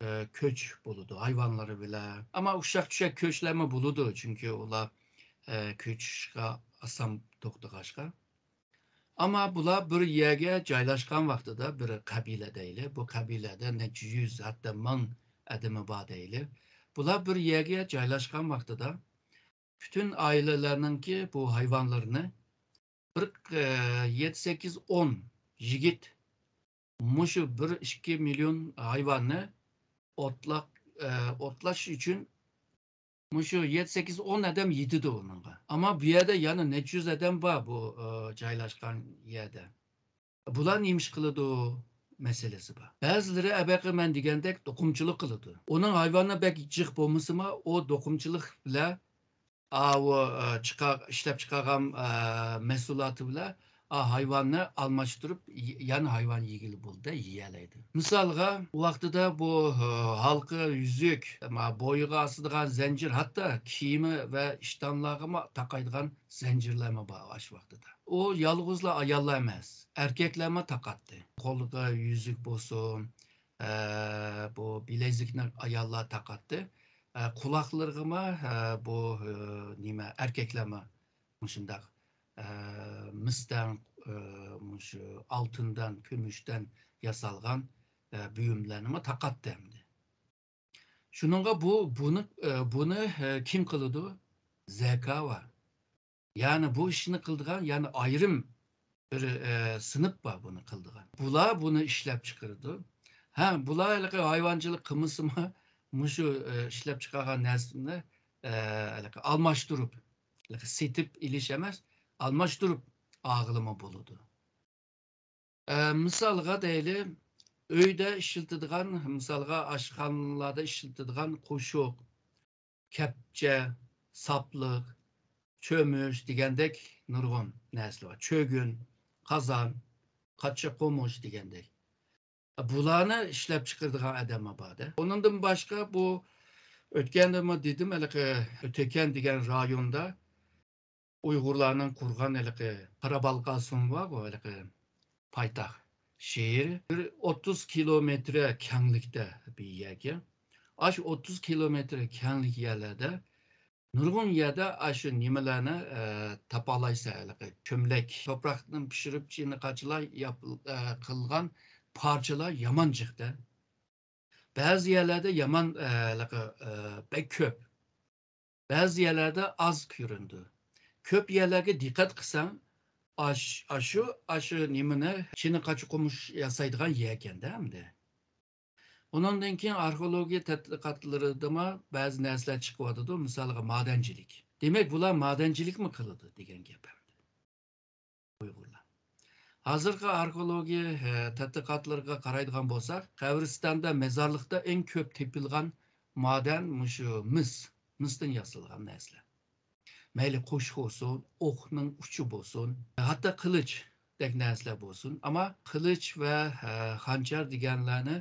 ئە، كۆچ بولىدۇ ھايۋانلىرى بىلەن. ئەمما ئۇششاق-چۈششەك كۆچلەرمۇ بولىدۇ، چۈنكى ئۇلار، ئە، كۆچۈشكە ئاسان توختىغاچقا. ئەمما بۇلار بىر يەرگە جايلاشقان ۋاقتىدا، بىر قەبىلە دەيلى، بۇ قەبىلەدە نەچچە يۈز، ھەتتا مىڭ ئادىمى بار دەيلى. بۇلار بىر يەرگە جايلاشقان ۋاقتىدا پۈتۈن ئائىلىلەرنىڭكى بۇ ھايۋانلىرىنى بىر، ئە، يەتتە، سەككىز، ئون يىگىت مۇشۇ بىر، ئىككى مىليون ھايۋاننى ئوتلاق-، ئە، ئوتلاش ئۈچۈن مۇشۇ يەتتە، سەككىز، ئون ئادەم يېتىدۇ ئۇنىڭغا. ئەمما بۇ يەردە يەنە نەچچە يۈز ئادەم بار بۇ، ئە، جايلاشقان يەردە. بۇلار نېمە ئىش قىلىدۇ مەسىلىسى بار. بەزىلىرى ئەبەقى مەن دېگەندەك توقۇمىچىلىق قىلىدۇ. ئۇنىڭ ھايۋانى بەك جىق بولمىسىمۇ، ئۇ توقۇمىچىلىق بىلەن، ئاۋۇ، ئە، چىقار-، ئىشلەپ چىقارغان، ئە، مەھسۇلاتى بىلەن، ئا، ھايۋاننى ئالماشتۇرۇپ، ي-، يەنە ھايۋان يېگىلى بولىدۇ، يېيەلەيدۇ. مىسالغا، ئۇ ۋاقتىدا بۇ، ئە، ھالقا يۈزۈك، ما، بويىغا ئاسىدىغان زەنجىر، ھەتتا كىيىمى ۋە ئىشتانلارغىمۇ تاقايدىغان زەنجىرلەرمۇ بار ئاشۇ ۋاقتىدا. ئۇ يالغۇزلا ئاياللار ئەمەس، ئەركەكلەرمۇ تاقاتتى. قولىغا يۈزۈك بولسۇن، ئە، بۇ بىلەزىكنى ئاياللار تاقاتتى. ئە، قۇلاقلىرىغىمۇ، ئە، بۇ، ئە، نېمە، ئەركەكلەرمۇ مۇشۇنداق، ئە، مىستەن، ئە، مۇشۇ ئالتۇندىن، كۈمۈشتىن ياسالغان، ئە، بۇيۇملارنىمۇ تاقاتتى ئەمدى. شۇنىڭغا بۇ، بۇنى، ئە، بۇنى، ئە، كىم قىلىدۇ؟ زەكاۋا. يەنى بۇ ئىشنى قىلىدىغان يەنە ئايرىم بىر، ئە، سىنىپ بار بۇنى قىلىدىغان. بۇلار بۇنى ئىشلەپ چىقىرىدۇ. ھە، بۇلار ھېلىقى ھايۋانچىلىق قىلمىسىمۇ، مۇشۇ، ئە، ئىشلەپ چىقارغان نەرسىنى ئە، ھېلىقى ئالماشتۇرۇپ، ھېلىقى سېتىپ ئېلىش ئەمەس، ئالماشتۇرۇپ ئالغىلىمۇ بولىدۇ. ئە، مىسالغا دەيلى، ئۆيدە ئىشلىتىدىغان، مىسالغا ئاشخانىلاردا ئىشلىتىدىغان قوشۇق، كەپچە، ساپلىق، چۆمۈچ دېگەندەك نۇرغۇن نەرسىلەر بار. چۆگۈن، قازان، قاچا قومۇچ دېگەندەك. بۇلارنى ئىشلەپ چىقىرىدىغان ئادەممۇ بار-دە. ئۇنىڭدىن باشقا بۇ ئۆتكەندىمۇ دېدىم، ھېلىقى تۆكەن دېگەن رايوندا ئۇيغۇرلارنىڭ قۇرغان ھېلىقى قارابالقاسۇن بارغۇ، ھېلىقى پايتەخت شەھىرى. بىر ئوتتۇز كىلومېتىر كەڭلىكتە بىر يەرگە. ئاشۇ ئوتتۇز كىلومېتىر كەڭلىك يەرلەردە نۇرغۇن يەردە ئاشۇ نېمىلەرنى، ئە، تاپالايسەن، ھېلىقى چۆملەك، توپراقتىن پىشۇرۇپ چىنە قاچىلار ياپ-، ئە، قىلغان پارچىلار يامان جىقتە. بەزى يەرلەردە يامان، ئە، ھېلىقى، ئە، بەك كۆپ. بەزى يەرلەردە ئاز كۆرۈنىدۇ. كۆپ يەرلەرگە دىققەت قىلساڭ، ئاش-، ئاشۇ، ئاشۇ نېمىنى چىنە قاچا قومۇچ ياسايدىغان يەركەندە ئەمدى. ئۇنىڭدىن كېيىن ئارخېئولوگىيە تەتقىقاتلىرىدىمۇ بەزى نەرسىلەر چىقىۋاتىدۇ، مىسالغا مادەنچىلىك. دېمەك، بۇلار مادەنچىلىكمۇ قىلىدۇ دېگەن گەپ ئەمدى. ئۇيغۇرلار. ھازىرقى ئارخېئولوگىيە، ھە، تەتقىقاتلىرىغا قارايدىغان بولساق، قەبرىستاندا، مەزارلىقتا ئەڭ كۆپ تېپىلغان مادەن مۇشۇ مىس، مىستىن ياسالغان نەرسىلەر. مەيلى قوشۇق بولسۇن، ئوقنىڭ ئۇچى بولسۇن، ھەتتا قىلىچتەك نەرسىلەر بولسۇن. ئەمما قىلىچ ۋە، ھە، خەنجەر دېگەنلەرنى،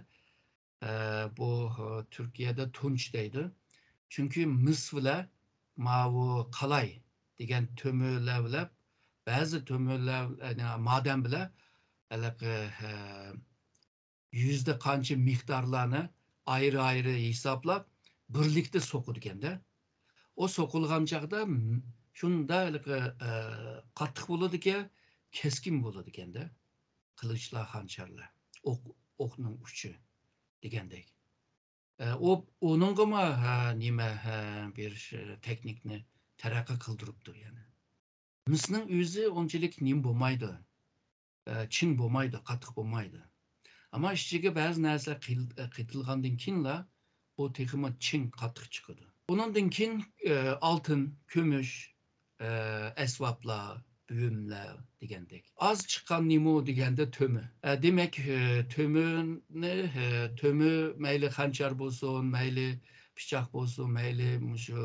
ئە، بۇ، ئە، تۈركىيەدە تۇنچ دەيدۇ. چۈنكى مىس بىلەن ماۋۇ قالاي دېگەن تۆمۈرلەر بىلەن، بەزى تۆمۈرلەر، يەنى مادەن بىلەن ھېلىقى، ئە، يۈزدە قانچە مىقدارلارنى ئايرى-ئايرى ھېسابلاپ، بىرلىكتە سوقىدىكەندە. ئۇ سوقۇلغان چاغدا م-، شۇنداق ھېلىقى، ئە، قاتتىق بولىدىكەن، كەسكىن بولىدىكەندە. قىلىچلار، خەنجەرلەر، ئوق، ئوقنىڭ ئۇچى دېگەندەك. ئە، ئۇ، ئۇنىڭغىمۇ، ھە، نېمە، ھە، بىر، ئە، تېخنىكنى تەرەققىي قىلدۇرۇپتۇ يەنە. مىسنىڭ ئۆزى ئۇنچىلىك نېمە بولمايدۇ، ئە، چىڭ بولمايدۇ، قاتتىق بولمايدۇ. ئەمما ئىچىگە بەزى نەرسىلەر قىل-، ئە، قېتىلغاندىن كېيىنلا ئۇ تېخىمۇ چىڭ، قاتتىق چىقىدۇ. ئۇنىڭدىن كېيىن، ئە، ئالتۇن، كۈمۈش، ئە، ئەسۋابلار، بۇيۇملار دېگەندەك. ئاز چىققان نېمە دېگەندە تۆمۈر. ئە، دېمەك، ئە، تۆمۈرنى، ئە، تۆمۈر مەيلى خەنجەر بولسۇن، مەيلى پىچاق بولسۇن، مەيلى مۇشۇ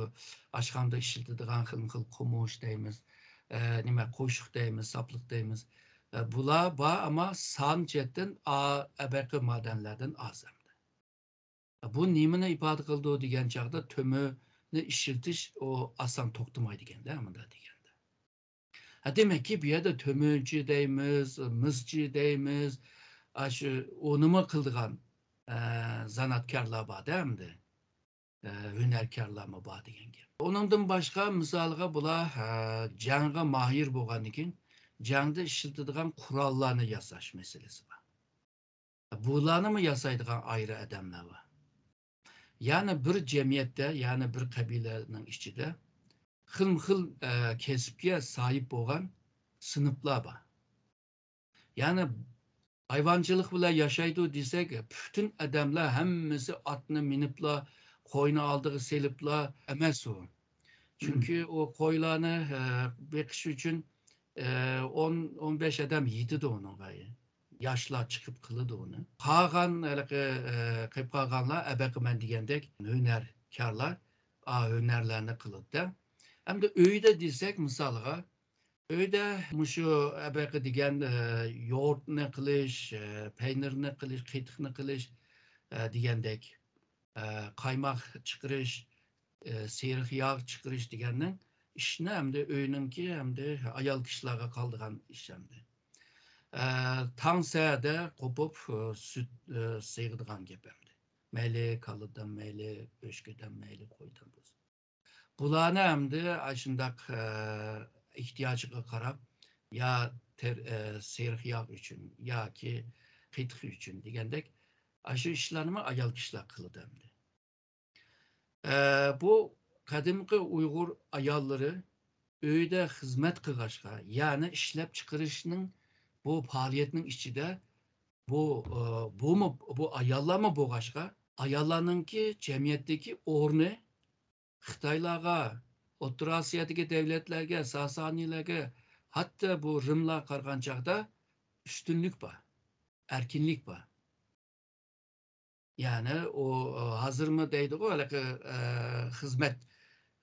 ئاشخانىدا ئىشلىتىدىغان خىلمۇ خىل قومۇچ دەيمىز، ئە، نېمە، قوشۇق دەيمىز، ساپلىق دەيمىز. ئە، بۇلار بار، ئەمما سان جەھەتتىن ئا-، ئەبەقى مادەنلەردىن ئاز ئەمدى. بۇ نېمىنى ئىپادە قىلىدۇ دېگەن چاغدا، تۆمۈرنى ئىشلىتىش ئۇ ئاسان توختىمايدىكەندە، مۇنداق دېگەندە. ھە، دېمەككى، بۇ يەردە تۆمۈرچى دەيمىز، مىسچى دەيمىز، ئاشۇ ئۇنىمۇ قىلىدىغان، ئە، زانائەتكارلار بار-دە ئەمدى. ئە، ھۈنەركارلارمۇ بار دېگەن گەپ. ئۇنىڭدىن باشقا، مىسالغا، بۇلار، ئە، جەڭگە ماھىر بولغاندىن كېيىن، جەڭدە ئىشلىتىدىغان قوراللارنى ياساش مەسىلىسى بار. بۇلارنىمۇ ياسايدىغان ئايرى ئادەملەر بار. يەنى بىر جەمئىيەتتە، يەنى بىر قەبىلىنىڭ ئىچىدە خىلمۇ خىل، ئە، كەسىپكە ساھىب بولغان سىنىپلار بار. يەنى ھايۋانچىلىق بىلەن ياشايدۇ دېسەك، پۈتۈن ئادەملەر ھەممىسى ئاتنى مىنىپلا، قوينى ئالدىغا سېلىپلا ئەمەس ئۇ. چۈنكى ئۇ قويلارنى، ئە، بېقىش ئۈچۈن، ئە، ئون، ئون بەش ئادەم يېتىدۇ ئۇنىڭغا. ياشلار چىقىپ قىلىدۇ ئۇنى. قالغان ھېلىقى، ئە، قېلىپ قالغانلار ئەبەقىمەن دېگەندەك ھۈنەركارلار، ئا، ھۈنەرلەرنى قىلىدۇ-دە. ئەمدى ئۆيدە دېسەك، مىسالغا، ئۆيدە مۇشۇ ئەبەقە دېگەن، ئە، ياۋۇرتنى قىلىش، ئە، پەينىرنى قىلىش، قېتىقنى قىلىش، ئە، دېگەندەك، ئە، قايماق چىقىرىش، ئە، سېرىق ياغ چىقىرىش دېگەننىڭ ئىشىنى ئەمدى ئۆينىڭكى، ئەمدى ئايال كىشىلەرگە قالىدىغان ئىش ئەمدى. ئە، تاڭ سەھەردە قوپۇپ، ئە، سۈت، ئە، سېغىدىغان گەپ ئەمدى. مەيلى كالىدىن، مەيلى ئۆچكىدىن، مەيلى قويدىن بولسۇن. بۇلارنى ئەمدى ئاشۇنداق، ئە، ئېھتىياجىغا قاراپ، يا تېر-، ئە، سېرىق ياغ ئۈچۈن ياكى قېتىق ئۈچۈن دېگەندەك، ئاشۇ ئىشلارنىمۇ ئايال كىشىلەر قىلىدۇ ئەمدى. ئە، بۇ قەدىمكى ئۇيغۇر ئاياللىرى ئۆيدە خىزمەت قىلغاچقا، يەنى ئىشلەپچىقىرىشنىڭ بۇ پائالىيەتنىڭ ئىچىدە بۇ، ئە، بۇمۇ، بۇ ئاياللارمۇ بولغاچقا، ئاياللارنىڭكى جەمئىيەتتىكى ئورنى خىتايلارغا، ئوتتۇرا ئاسىيادىكى دۆلەتلەرگە، ساسانىيلارغا، ھەتتا بۇ رىملارغا قارىغان چاغدا ئۈستۈنلۈك بار، ئەركىنلىك بار. يەنى ئۇ، ئۇ ھازىرمۇ دەيدىغۇ، ھېلىقى، ئە، خىزمەت،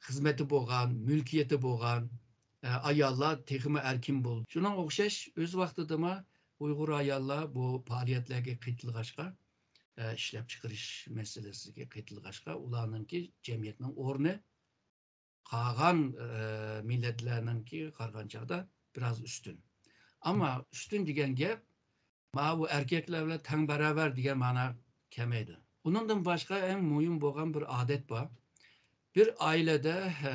خىزمىتى بولغان، مۈلكىيىتى بولغان، ئە، ئاياللار تېخىمۇ ئەركىن بولدى. شۇنىڭغا ئوخشاش ئۆز ۋاقتىدىمۇ ئۇيغۇر ئاياللار بۇ پائالىيەتلەرگە قېتىلغاچقا، ئە، ئىشلەپچىقىرىش مەسىلىسىگە قېتىلغاچقا، ئۇلارنىڭكى جەمئىيەتنىڭ ئورنى قالغان، ئە، مىللەتلەرنىڭكىگە قارىغان چاغدا بىراز ئۈستۈن. ئەمما ئۈستۈن دېگەن گەپ ماۋۇ ئەركەكلەر بىلەن تەڭ باراۋەر دېگەن مانا كەلمەيدۇ. ئۇنىڭدىن باشقا ئەڭ مۇھىم بولغان بىر ئادەت بار. بىر ئائىلىدە، ئە،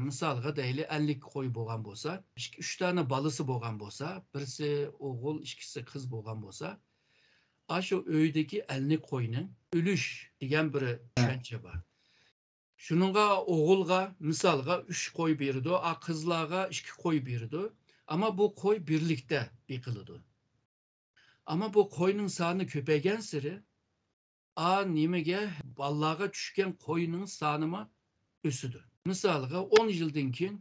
مىسالغا دەيلى، ئەللىك قوي بولغان بولسا، ئىككى، ئۈچ دانە بالىسى بولغان بولسا، بىرسى ئوغۇل، ئىككىسى قىز بولغان بولسا، ئاشۇ ئۆيدىكى ئەللىك قوينىڭ ئۈلۈش دېگەن بىر چۈشەنچە بار. شۇنىڭغا ئوغۇلغا، مىسالغا، ئۈچ قوي بېرىدۇ، ئا، قىزلارغا ئىككى قوي بېرىدۇ. ئەمما بۇ قوي بىرلىكتە بېقىلىدۇ. ئەمما بۇ قوينىڭ سانى كۆپەيگەنسېرى، ئا، نېمىگە، بالىلارغا چۈشكەن قوينىڭ سانىمۇ ئۆسىدۇ. مىسالغا، ئون يىلدىن كېيىن،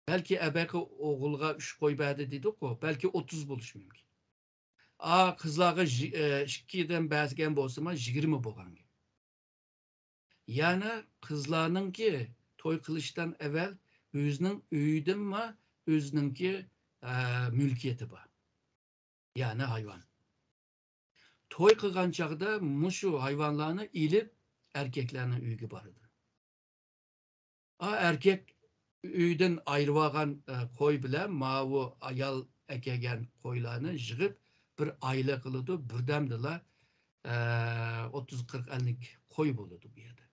بەلكى ئەبەقى ئوغۇلغا ئۈچ قوي بەردى دېدۇققۇ، بەلكى ئوتتۇز بولۇشى مۇمكىن. ئا، قىزلارغا يىگىرمە، ئىككىدىن بەرگەن بولسىمۇ، يىگىرمە بولغان گەپ. يەنى قىزلارنىڭكى توي قىلىشتىن ئەۋەل ئۆزىنىڭ ئۆيىدىنمۇ ئۆزىنىڭكى، ئە، مۈلكىيىتى بار. يەنى ھايۋان. توي قىلغان چاغدا مۇشۇ ھايۋانلارنى ئېلىپ، ئەركەكلەرنىڭ ئۆيىگە بارىدۇ. ئا، ئەركەك ئۆيدىن ئايرىۋالغان، ئە، قوي بىلەن ماۋۇ ئايال ئەكەلگەن قويلارنى يىغىپ، بىر ئائىلە قىلىدۇ. بىردەمدىلا، ئە، ئوتتۇز، قىرىق، ئەللىك قوي بولىدۇ بۇ يەردە.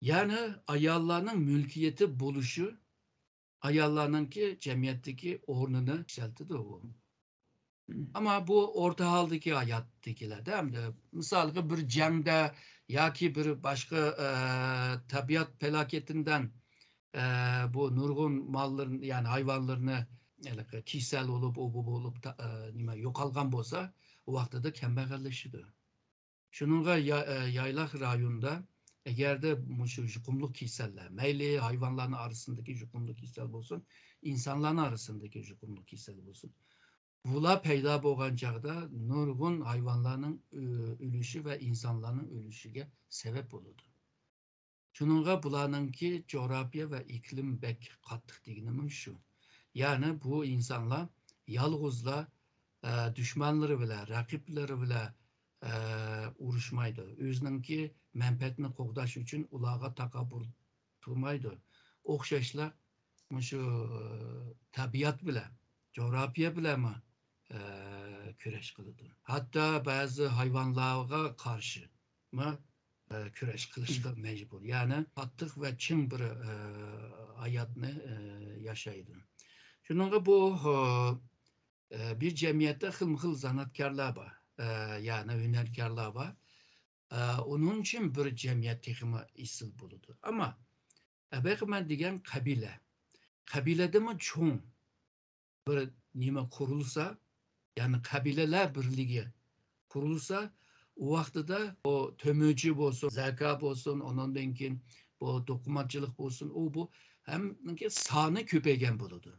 يەنى ئاياللارنىڭ مۈلكىيىتى بولۇشى ئاياللارنىڭكى جەمئىيەتتىكى ئورنىنى يۈكسەلتىدۇ ئۇ. ئەمما بۇ ئورتا ھالدىكى ھاياتتىكىلەردە، ئەمدى مىسالغا بىر جەڭدە ياكى بىر باشقا، ئە، تەبىئەت پالاكىتىندىن، ئە، بۇ نۇرغۇن ماللىرىنى، يەنى ھايۋانلىرىنى، ھېلىقى كېسەل بولۇپ، ئۇ بۇ بولۇپ، تا-، ئە، نېمە، يوقالغان بولسا، ئۇ ۋاقتىدا كەمبەغەللىشىدۇ. شۇنىڭغا يا-، ئە، يايلاق رايوندا ئەگەردە مۇشۇ يۇقۇملۇق كېسەللەر، مەيلى ھايۋانلارنىڭ ئارىسىندىكى يۇقۇملۇق كېسەل بولسۇن، ئىنسانلارنىڭ ئارىسىندىكى يۇقۇملۇق كېسەل بولسۇن، بۇلار پەيدا بولغان چاغدا نۇرغۇن ھايۋانلارنىڭ ئۆ-، ئۆلۈشى ۋە ئىنسانلارنىڭ ئۆلۈشىگە سەۋەب بولىدۇ. شۇنىڭغا بۇلارنىڭكى جۇغراپىيە ۋە ئىقلىم بەك قاتتىق دېگىنىمۇ شۇ. يەنى بۇ ئىنسانلار يالغۇزلا، ئە، دۈشمەنلىرى بىلەن، رەقىبلىرى بىلەن، ئە، ئۇرۇشمايدۇ. ئۆزىنىڭكى مەنپەئەتىنى قوغداش ئۈچۈن ئۇلارغا تاكاببۇر تۇرمايدۇ. ئوخشاشلا مۇشۇ، ئە، تەبىئەت بىلەن، جۇغراپىيە بىلەنمۇ، ئە، كۈرەش قىلىدۇ. ھەتتا بەزى ھايۋانلارغا قارشىمۇ، ئە، كۈرەش قىلىشقا مەجبۇر. يەنى قاتتىق ۋە چىڭ بىر، ئە، ھاياتنى، ئە، ياشايدۇ. شۇنىڭغا بۇ، ئە، بىر جەمئىيەتتە خىلمۇ خىل زانائەتكارلار بار، ئە، يەنى ھۈنەركارلار بار. ئە، ئۇنىڭ ئۈچۈن بىر جەمئىيەت تېخىمۇ ئېسىل بولىدۇ. ئەمما ئەبەقى مەن دېگەن قەبىلە. قەبىلىدىمۇ چوڭ بىر نېمە قۇرۇلسا، يەنى قەبىلىلەر بىرلىكى قۇرۇلسا، ئۇ ۋاقتىدا بۇ تۆمۈرچى بولسۇن، زەركار بولسۇن، ئۇنىڭدىن كېيىن بۇ دوقۇماچىلىق بولسۇن، ئۇ بۇ ھەممىنىڭكى سانى كۆپەيگەن بولىدۇ.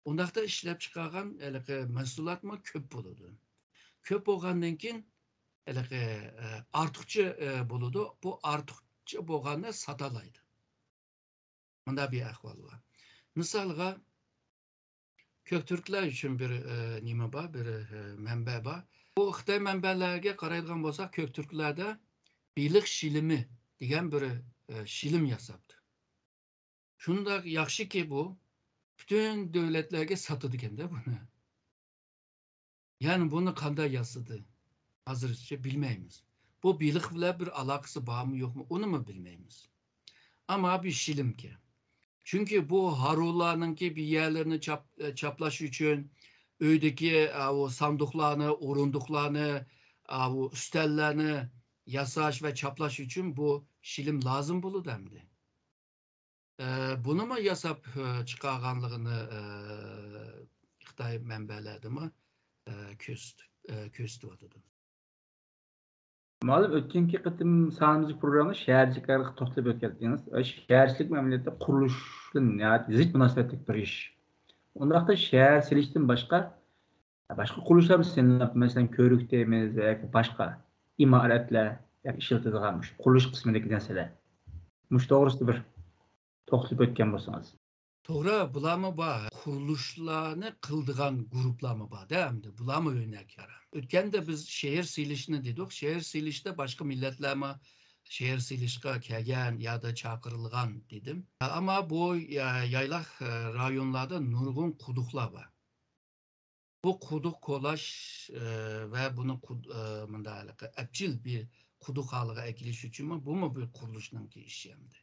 ئۇنداقتا ئىشلەپچىقارغان ھېلىقى مەھسۇلاتمۇ كۆپ بولىدۇ. كۆپ بولغاندىن كېيىن ھېلىقى، ئە، ئارتۇقچە، ئە، بولىدۇ. بۇ ئارتۇقچە بولغاننى ساتالايدۇ. مۇنداق بىر ئەھۋال بار. مىسالغا، كۆكتۈركلەر ئۈچۈن بىر، ئە، نېمە بار، بىر، ئە، مەنبە بار. بۇ خىتاي مەنبەلەرگە قارايدىغان بولساق، كۆكتۈركلەردە بېلىق شىلىمى دېگەن بىر، ئە، شىلىم ياساپتۇ. شۇنداق ياخشىكى بۇ، پۈتۈن دۆلەتلەرگە ساتىدىكەن-دە بۇنى. يەنى بۇنى قانداق ياسىدى؟ ھازىرچە بىلمەيمىز. بۇ بېلىق بىلەن بىر ئالاقىسى بارمۇ، يوقمۇ، ئۇنىمۇ بىلمەيمىز. ئەمما بىر شىلىمكەن. چۈنكى بۇ ھارۋىلارنىڭكى بىر يەرلىرىنى چاپ-، چاپلاش ئۈچۈن، ئۆيدىكى، ئاۋۇ ساندۇقلارنى، ئورۇندۇقلارنى، ئاۋۇ ئۈستەللەرنى ياساش ۋە چاپلاش ئۈچۈن بۇ شىلىم لازىم بولىدۇ ئەمدى. ئە، بۇنىمۇ ياساپ، ئە، چىقارغانلىقىنى، ئە، خىتاي مەنبەلەردىمۇ، ئە، كۆرسىتىپ، ئە، كۆرسىتىۋاتىدۇ. مۇئەللىم، ئۆتكەنكى قېتىم سانىمىزدىكى پروگراممىدا شەھەرچىلىككە توختىلىپ ئۆتكەنتىڭىز. شەھەرچىلىك ئەمەلىيەتتە قۇرۇلۇش بىلەن ناھايىتى زىچ مۇناسىۋەتلىك بىر ئىش. ئۇنداقتا شەھەر سېلىشتىن باشقا، باشقا قۇرۇلۇشلارمۇ سېلىنىپ، مەسىلەن، كۆۋرۈك دەيمىز ياكى باشقا ئىمارەتلەر ياكى ئىشلىتىدىغان مۇشۇ قۇرۇلۇش قىسمىدىكى نەرسىلەر. مۇشۇ توغرىسىدا بىر توختىلىپ ئۆتكەن بولسىڭىز. توغرا، بۇلارمۇ بار. قۇرۇلۇشلارنى قىلىدىغان گۇرۇپپىلارمۇ بار-دە، ئەمدى بۇلارمۇ ھۈنەركار. ئۆتكەندە بىز شەھەر سېلىشنى دېدۇق. شەھەر سېلىشتا باشقا مىللەتلەرمۇ شەھەر سېلىشقا كەلگەن يادا چاقىرىلغان دېدىم. ئەمما بۇ يا-، يايلاق، ئە، رايونلاردا نۇرغۇن قۇدۇقلار بار. بۇ قۇدۇق كولاش، ئە، ۋە بۇنى قۇد-، ئە، مۇنداق ھېلىقى ئەپچىل بىر قۇدۇق ھالىغا ئەكېلىش ئۈچۈنمۇ، بۇمۇ بىر قۇرۇلۇشنىڭكى ئىشى ئەمدى.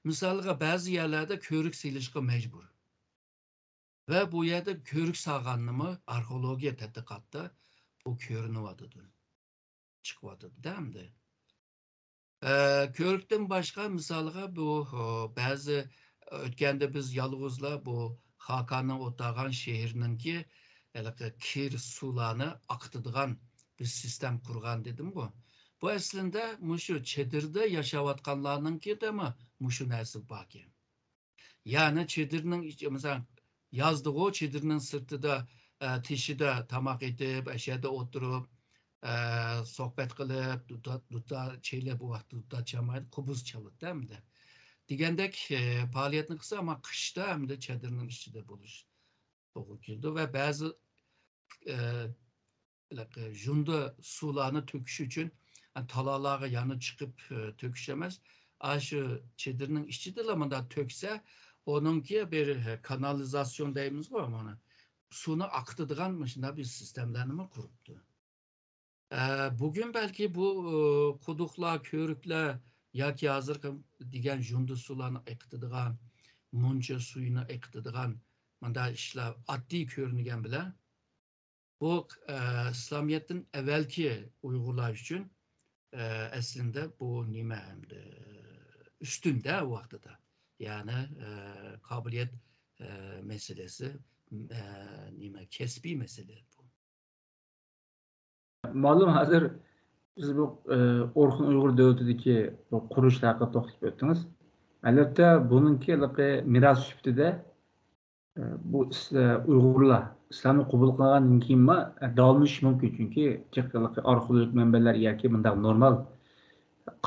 مىسالغا، بەزى يەرلەردە كۆۋرۈك سېلىشقا مەجبۇر. ۋە بۇ يەردە كۆۋرۈك سالغاننىمۇ ئارخېئولوگىيە تەتقىقاتتا بۇ كۆرۈنۈۋاتىدۇ، چىقىۋاتىدۇ-دە ئەمدى. ئە، كۆۋرۈكتىن باشقا، مىسالغا، بۇ، ئۇ، بەزى، ئۆتكەندە بىز يالغۇزلا بۇ خاكاننىڭ ئولتۇرغان شەھىرىنىڭكى ھېلىقى كىر سۇلارنى ئاقىتىدىغان بىر سىستېما قۇرغان دېدىمغۇ. بۇ ئەسلىندە مۇشۇ چېدىردا ياشاۋاتقانلارنىڭكىدىمۇ مۇشۇ نەرسە باركەن. يەنى چېدىرنىڭ ئىچى، مىسال، يازدىغۇ، چېدىرنىڭ سىرتىدا، ئە، تېشىدا تاماق ئېتىپ، ئەشەدە ئولتۇرۇپ، ئە، سۆھبەت قىلىپ، دۇتا، دۇتا چېلىپ، ئۇ ۋاقىتتا دۇتا چالمايدۇ، قوبۇز چالىدۇ ئەمدى. دېگەندەك، ئە، پائالىيەتنى قىلسا، ئەمما قىشتا ئەمدى چېدىرنىڭ ئىچىدە بولۇش توغرا كېلىدۇ ۋە بەزى، ئە، ھېلىقى ژۇندى سۇلارنى تۆكۈش ئۈچۈن، ھە، تالالارغا يەنە چىقىپ، ئە، تۆكۈش ئەمەس، ئاشۇ چېدىرنىڭ ئىچىدىلا مۇنداق تۆكسە، ئۇنىڭكى بىر، ئە، كانالىزاتسىيون دەيمىزغۇ، مانا، سۇنى ئاقىتىدىغان مۇشۇنداق بىر سىستېمىلەرنىمۇ قۇرۇپتۇ. ئە، بۈگۈن بەلكى بۇ، ئە، قۇدۇقلار، كۆۋرۈكلەر ياكى ھازىرقى دېگەن ژۇندى سۇلارنى ئېقىتىدىغان، مۇنچا سۈيىنى ئېقىتىدىغان مۇنداق ئىشلار ئاددىي كۆرۈنگەن بىلەن، بۇ، ئە، ئىسلامىيەتتىن ئەۋۋەلكى ئۇيغۇرلار ئۈچۈن، ئە، ئەسلىندە بۇ نېمە ئەمدى، ئۈستۈندە ئۇ ۋاقتىدا. يەنى، ئە، قابىلىيەت، ئە، مەسىلىسى، ئە، نېمە، كەسپىي مەسىلە بۇ. مۇئەللىم، ھازىر بىز بۇ، ئە، ئورخۇن ئۇيغۇر دۆلىتىدىكى بۇ قۇرۇلۇشلار ھەققىدە توختىلىپ ئۆتتىڭىز. ئەلۋەتتە، بۇنىڭكى ھېلىقى مىراس سۈپىتىدە ئە، بۇ ئىس-، ئە، ئۇيغۇرلار ئىسلامنى قوبۇل قىلغاندىن كېيىنمۇ، ئە، داۋاملىشىشى مۇمكىن. چۈنكى جىق ھېلىقى ئارخېئولوگىك مەنبەلەر ياكى مۇنداق نورمال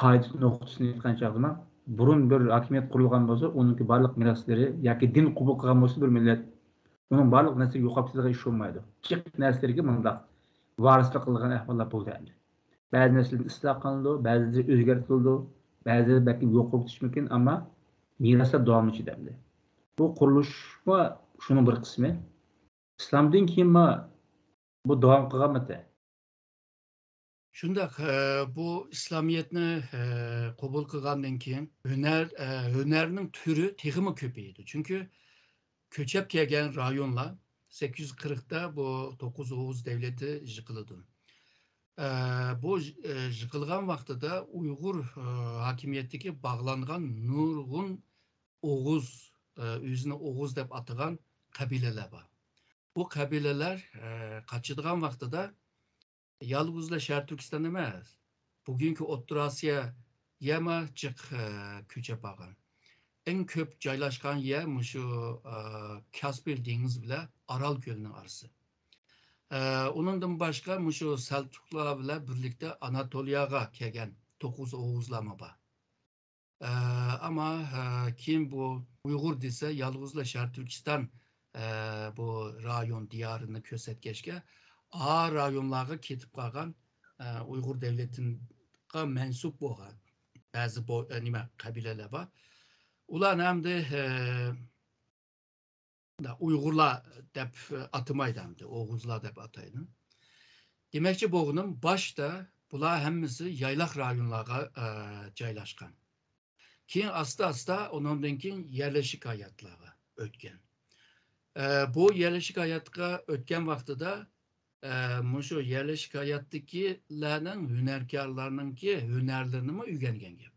قائىدە نۇقتىسىدىن ئېيتقان چاغدىمۇ، بۇرۇن بىر ھاكىمىيەت قۇرۇلغان بولسا، ئۇنىڭكى بارلىق مىراسلىرى ياكى دىن قوبۇل قىلغان بولسا بىر مىللەت، ئۇنىڭ بارلىق نەرسىلىرى يوقاپ كېتىدىغان ئىش بولمايدۇ. جىق نەرسىلىرىگە مۇنداق ۋارىسلىق قىلىدىغان ئەھۋاللار بولدى ئەمدى. بەزى نەرسىلەر ئىسلاھ قىلىنىدۇ، بەزىلىرى ئۆزگەرتىلىدۇ، بەزىلىرى بەلكىم يوق بولۇپ كېتىشى مۇمكىن، ئەمما مىراسلار داۋاملىشىدۇ ئەمدى. بۇ قۇرۇلۇشمۇ شۇنىڭ بىر قىسمى. ئىسلامدىن كېيىنمۇ بۇ داۋام قىلغانمىتى؟ شۇنداق، ئە، بۇ ئىسلامىيەتنى، ئە، قوبۇل قىلغاندىن كېيىن ھۈنەر، ئە، ھۈنەرنىڭ تۈرى تېخىمۇ كۆپىيىدۇ. چۈنكى كۆچۈپ كەلگەن رايونلار سەككىز يۈز قىرىقتا بۇ توققۇز ئوغۇز دەۋلىتى يىقىلىدۇ. ئە، بۇ، ئە، يىقىلغان ۋاقتىدا ئۇيغۇر، ئە، ھاكىمىيەتتىكى باغلانغان نۇرغۇن ئوغۇز، ئە، ئۆزىنى ئوغۇز دەپ ئاتىغان قەبىلىلەر بار. بۇ قەبىلىلەر، ئە، قاچىدىغان ۋاقتىدا يالغۇزلا شەرقىي تۈركىستان ئەمەس، بۈگۈنكى ئوتتۇرا ئاسىيا يەرمۇ جىق، ئە، كۆچۈپ بارغان. ئەڭ كۆپ جايلاشقان يەر مۇشۇ، ئە، كاسپىي دېڭىزى بىلەن ئارال كۆلىنىڭ ئارىسى. ئە، ئۇنىڭدىن باشقا مۇشۇ سەلچۇقلار بىلەن بىرلىكتە ئاناتولىياغا كەلگەن توققۇز ئوغۇزلارمۇ بار. ئە، ئەمما، ئە، كېيىن بۇ ئۇيغۇر دېسە، يالغۇزلا شەرقىي تۈركىستان، ئە، بۇ رايون دىيارىنى كۆرسەتكەچكە، ئا رايونلارغا كېتىپ قالغان، ئە، ئۇيغۇر دەۋلىتىگە مەنسۇپ بولغان بەزى بو-، ئە، نېمە، قەبىلىلەر بار. ئۇلارنى ئەمدى، ئە، ئۇيغۇرلار دەپ ئاتىمايدۇ ئەمدى، ئوغۇزلار دەپ ئاتايدۇ. دېمەكچى بولغىنىم، باشتا بۇلار ھەممىسى يايلاق رايونلارغا، ئە، جايلاشقان. كېيىن ئاستا-ئاستا ئۇنىڭدىن كېيىن يەرلىشىك ھاياتلارغا ئۆتكەن. ئە، بۇ يەرلىشىك ھاياتقا ئۆتكەن ۋاقتىدا، ئە، مۇشۇ يەرلىشىك ھاياتتىكىلەرنىڭ، ھۈنەركارلارنىڭكى ھۈنەرلىرىنىمۇ ئۆگەنگەن گەپ.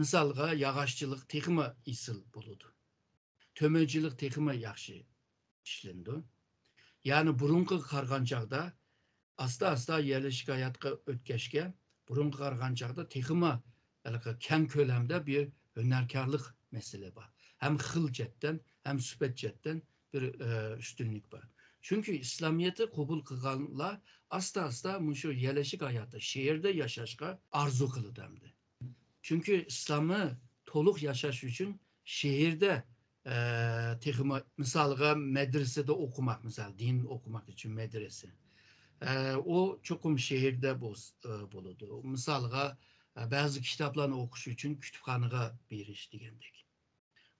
مىسالغا، ياغاچچىلىق تېخىمۇ ئېسىل بولىدۇ. تۆمۈرچىلىك تېخىمۇ ياخشى ئىشلىنىدۇ. يەنى بۇرۇنقىغا قارىغان چاغدا ئاستا-ئاستا يەرلىشىك ھاياتقا ئۆتكەچكە، بۇرۇنقىغا قارىغان چاغدا تېخىمۇ ھېلىقى كەڭ كۆلەمدە بىر ھۈنەركارلىق مەسىلە بار. ھەم خىل جەھەتتىن، ھەم سۈپەت جەھەتتىن بىر، ئە، ئۈستۈنلۈك بار. چۈنكى ئىسلامىيەتنى قوبۇل قىلغانلار ئاستا-ئاستا مۇشۇ يەرلىشىك ھاياتتا، شەھەردە ياشاشقا ئارزۇ قىلىدۇ ئەمدى. چۈنكى ئىسلامنى تولۇق ياشاش ئۈچۈن شەھەردە، ئە، تېخىمۇ، مىسالغا، مەدرىسىدە ئوقۇماق، مىسال، دىن ئوقۇماق ئۈچۈن مەدرىسە. ئە، ئۇ چوقۇم شەھەردە بولس-، ئە، بولىدۇ. مىسالغا، ئە، بەزى كىتابلارنى ئوقۇش ئۈچۈن كۇتۇپخانىغا بېرىش دېگەندەك.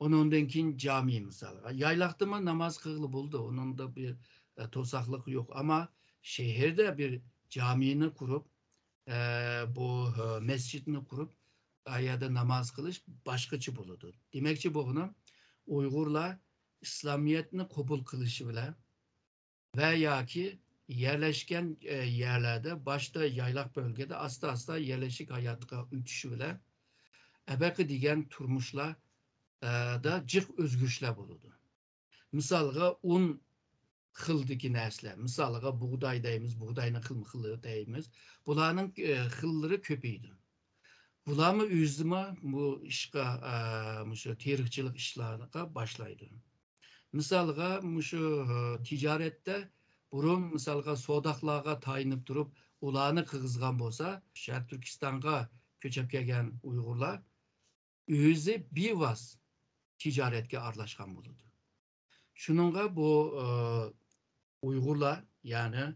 ئۇنىڭدىن كېيىن جامى، مىسالغا. يايلاقتىمۇ ناماز قىلغىلى بولىدۇ. ئۇنىڭدا بىر، ئە، توساقلىق يوق. ئەمما شەھەردە بىر جامىنى قۇرۇپ، ئە، بۇ، ئە، مەسچىتنى قۇرۇپ، ئا يەردە ناماز قىلىش باشقىچە بولىدۇ. دېمەكچى بولغىنىم، ئۇيغۇرلار ئىسلامىيەتنى قوبۇل قىلىشى بىلەن ۋە ياكى يەرلەشكەن، ئە، يەرلەردە، باشتا يايلاق بۆلگىدە، ئاستا-ئاستا يەرلىشىك ھاياتقا ئۆتۈشى بىلەن ئەبەقە دېگەن تۇرمۇشلار، ئە، دا جىق ئۆزگىرىشلەر بولىدۇ. مىسالغا، ئۇن خىلدىكى نەرسىلەر، مىسالغا، بۇغداي دەيمىز، بۇغداينىڭ خىلمۇ خىلى دەيمىز. بۇلارنىڭ، ئە، خىللىرى كۆپىيىدۇ. بۇلارمۇ ئۆزىمۇ بۇ ئىشقا، ئە، مۇشۇ تېرىقچىلىق ئىشلارغا باشلايدۇ. مىسالغا، مۇشۇ، ئە، تىجارەتتە بۇرۇن، مىسالغا، سوداقلارغا تايىنىپ تۇرۇپ، ئۇلارنى قىلغۇزغان بولسا، شەرقىي تۈركىستانغا كۆچۈپ كەلگەن ئۇيغۇرلار ئۆزى بىۋاسىتە تىجارەتكە ئارىلاشقان بولىدۇ. شۇنىڭغا بۇ، ئە، ئۇيغۇرلار، يەنى،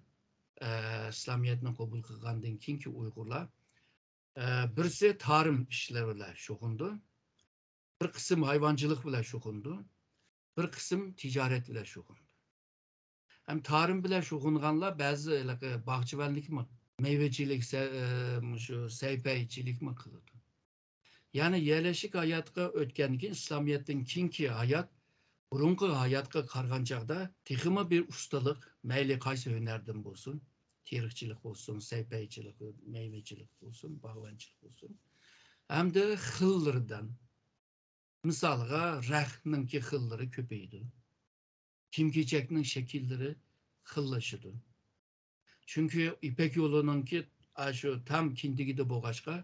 ئە، ئىسلامىيەتنى قوبۇل قىلغاندىن كېيىنكى ئۇيغۇرلار، ئە، بىرسى تارىم ئىشلىرى بىلەن شۇغۇللىنىدۇ، بىر قىسىم ھايۋانچىلىق بىلەن شۇغۇللىنىدۇ، بىر قىسىم تىجارەت بىلەن شۇغۇللىنىدۇ. ھەم تارىم بىلەن شۇغۇللانغانلار بەزى ھېلىقى باغچىۋەنلىكمۇ، مېۋىچىلىك، سە-، ئە، مۇشۇ سەيپەيچىلىكمۇ قىلىدۇ. يەنى يەرلىشىك ھاياتقا ئۆتكەندىن كېيىن ئىسلامىيەتتىن كېيىنكى ھايات بۇرۇنقى ھاياتقا قارىغان چاغدا تېخىمۇ بىر ئۇستىلىق، مەيلى قايسى ھۈنەردىن بولسۇن، تېرىقچىلىق بولسۇن، سەيپەيچىلىق، مېۋىچىلىك بولسۇن، باغۋەنچىلىك بولسۇن، ھەمدە خىللىرىدىن، مىسالغا، رەختنىڭكى خىللىرى كۆپىيىدۇ. كىيىم-كېچەكنىڭ شەكىللىرى خىللىشىدۇ. چۈنكى يىپەك يولىنىڭكى ئاشۇ تام كىندىكىدە بولغاچقا،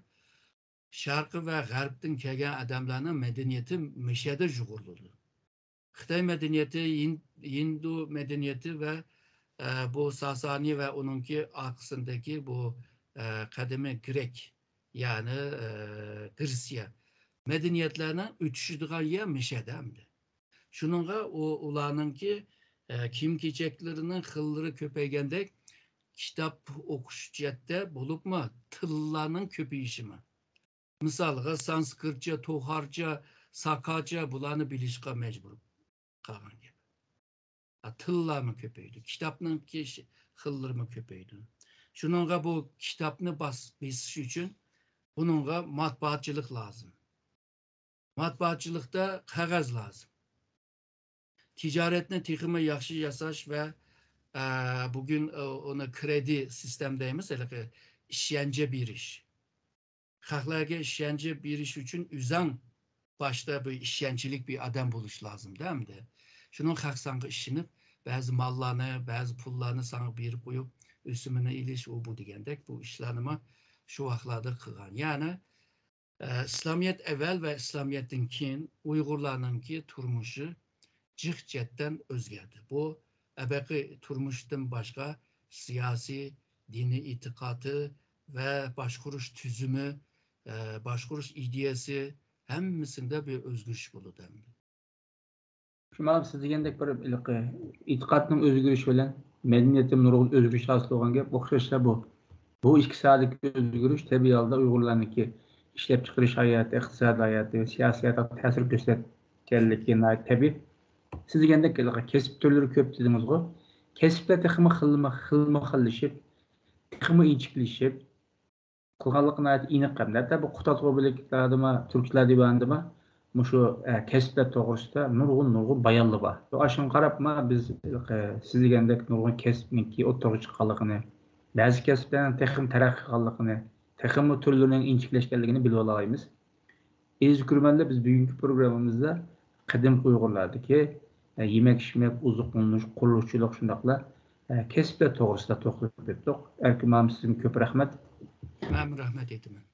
شەرقىي ۋە غەربتىن كەلگەن ئادەملەرنىڭ مەدەنىيىتى مىشەدە يۇغۇرۇلىدۇ. خىتاي مەدەنىيىتى، ھىن-، ھىندۇ مەدەنىيىتى ۋە، ئە، بۇ ساسانىي ۋە ئۇنىڭكى ئارقىسىندىكى بۇ، ئە، قەدىمىي گرېك، يەنى، ئە، گرېتسىيە مەدەنىيەتلەرنىڭ ئۆتۈشىدىغان يەر مىشەدە ئەمدى. شۇنىڭغا ئۇ، ئۇلارنىڭكى، ئە، كىيىم-كېچەكلىرىنىڭ خىللىرى كۆپەيگەندەك، كىتاب ئوقۇش جەھەتتە بولۇپمۇ تىللارنىڭ كۆپىيىشىمۇ. مىسالغا، سانسكرىتچە، توخارچە، ساكاچە بۇلارنى بىلىشقا مەجبۇر قالغان گەپ. ھا، تىللارمۇ كۆپەيدى، كىتابنىڭكى ش-، خىللىرىمۇ كۆپەيدى. شۇنىڭغا بۇ كىتابنى باس-، بېسىش ئۈچۈن بۇنىڭغا ماتبۇئاتچىلىق لازىم. ماتبۇئاتچىلىقتا قەغەز لازىم. تىجارەتنى تېخىمۇ ياخشى ياساش ۋە، ئە، بۈگۈن، ئە، ئۇنى كرېدىت سىستېما دەيمىز، ھېلىقى ئىشەنچە بېرىش. خەقلەرگە ئىشەنچە بېرىش ئۈچۈن ئۆزەڭ باشتا بىر ئىشەنچلىك بىر ئادەم بولۇش لازىمدا ئەمدى. شۇنىڭ خەق ساڭا ئىشىنىپ، بەزى ماللارنى، بەزى پۇللارنى ساڭا بېرىپ قويۇپ، ئۆسۈمىنى ئېلىش، ئۇ بۇ دېگەندەك بۇ ئىشلارنىمۇ شۇ ۋاقىتلاردا قىلغان. يەنى، ئە، ئىسلامىيەت ئەۋۋەل ۋە ئىسلامىيەتتىن كېيىن ئۇيغۇرلارنىڭكى تۇرمۇشى جىق جەھەتتىن ئۆزگەردى. بۇ ئەبەقى تۇرمۇشتىن باشقا سىياسىي، دىنىي ئېتىقادى ۋە باشقۇرۇش تۈزۈمى، ئە، باشقۇرۇش ئىدىيەسى ھەممىسىندە بىر ئۆزگىرىش بولىدۇ ئەمدى. شۇمال سىز دېگەندەك بىر ھېلىقى ئېتىقادنىڭ ئۆزگىرىشى بىلەن مەدەنىيەتتە نۇرغۇن ئۆزگىرىش ھاسىل بولغان گەپ. ئوخشاشلا بۇ، بۇ ئىككى ساھەدىكى ئۆزگىرىش تەبىئىي ھالدا ئۇيغۇرلارنىڭكى ئىشلەپچىقىرىش ھاياتى، ئىقتىسادىي ھاياتى ۋە سىياسىي ھاياتىغا تەسىر كۆرسەتكەنلىكى ناھايىتى تەبىئىي. سىز دېگەندەك ھېلىقى كەسىپ تۈرلىرى كۆپ دېدىڭىزغۇ. كەسىپلەر تېخىمۇ خىلمۇ-، خىلمۇخىللىشىپ، تېخىمۇ ئىنچىكىلىشىپ، قىلغانلىقى ناھايىتى ئېنىق ئەمدى. ھەتتا بۇ قۇتادغۇ بىلىكلەردىمۇ، تۈركلەر دىۋانىدىمۇ مۇشۇ، ئە، كەسىپلەر توغرىسىدا نۇرغۇن، نۇرغۇن بايانلار بار. ئاشۇنىڭغا قاراپمۇ بىز، ئە، سىز دېگەندەك نۇرغۇن كەسىپنىڭكى ئوتتۇرىغا چىققانلىقىنى، بەزى كەسىپلەرنىڭ تېخىمۇ تەرەققىي قىلغانلىقىنى، تېخىمۇ تۈرلىرىنىڭ ئىنچىكىلەشكەنلىكىنى بىلىۋالالايمىز. ئەزىز كۆرۈرمەنلەر، بىز بۈگۈنكى پروگراممىمىزدا قەدىمكى ئۇيغۇرلاردىكى، ئە، يېمەك-ئىچمەك، ئوزۇقلىنىش، قۇرۇلۇشچىلىق شۇنداقلا ئە، كەسىپلەر توغرىسىدا توختىلىپ ئۆتتۇق. ئەركىن مامۇت، سىزگە كۆپ رەھمەت. مەنمۇ رەھمەت ئېيتىمەن.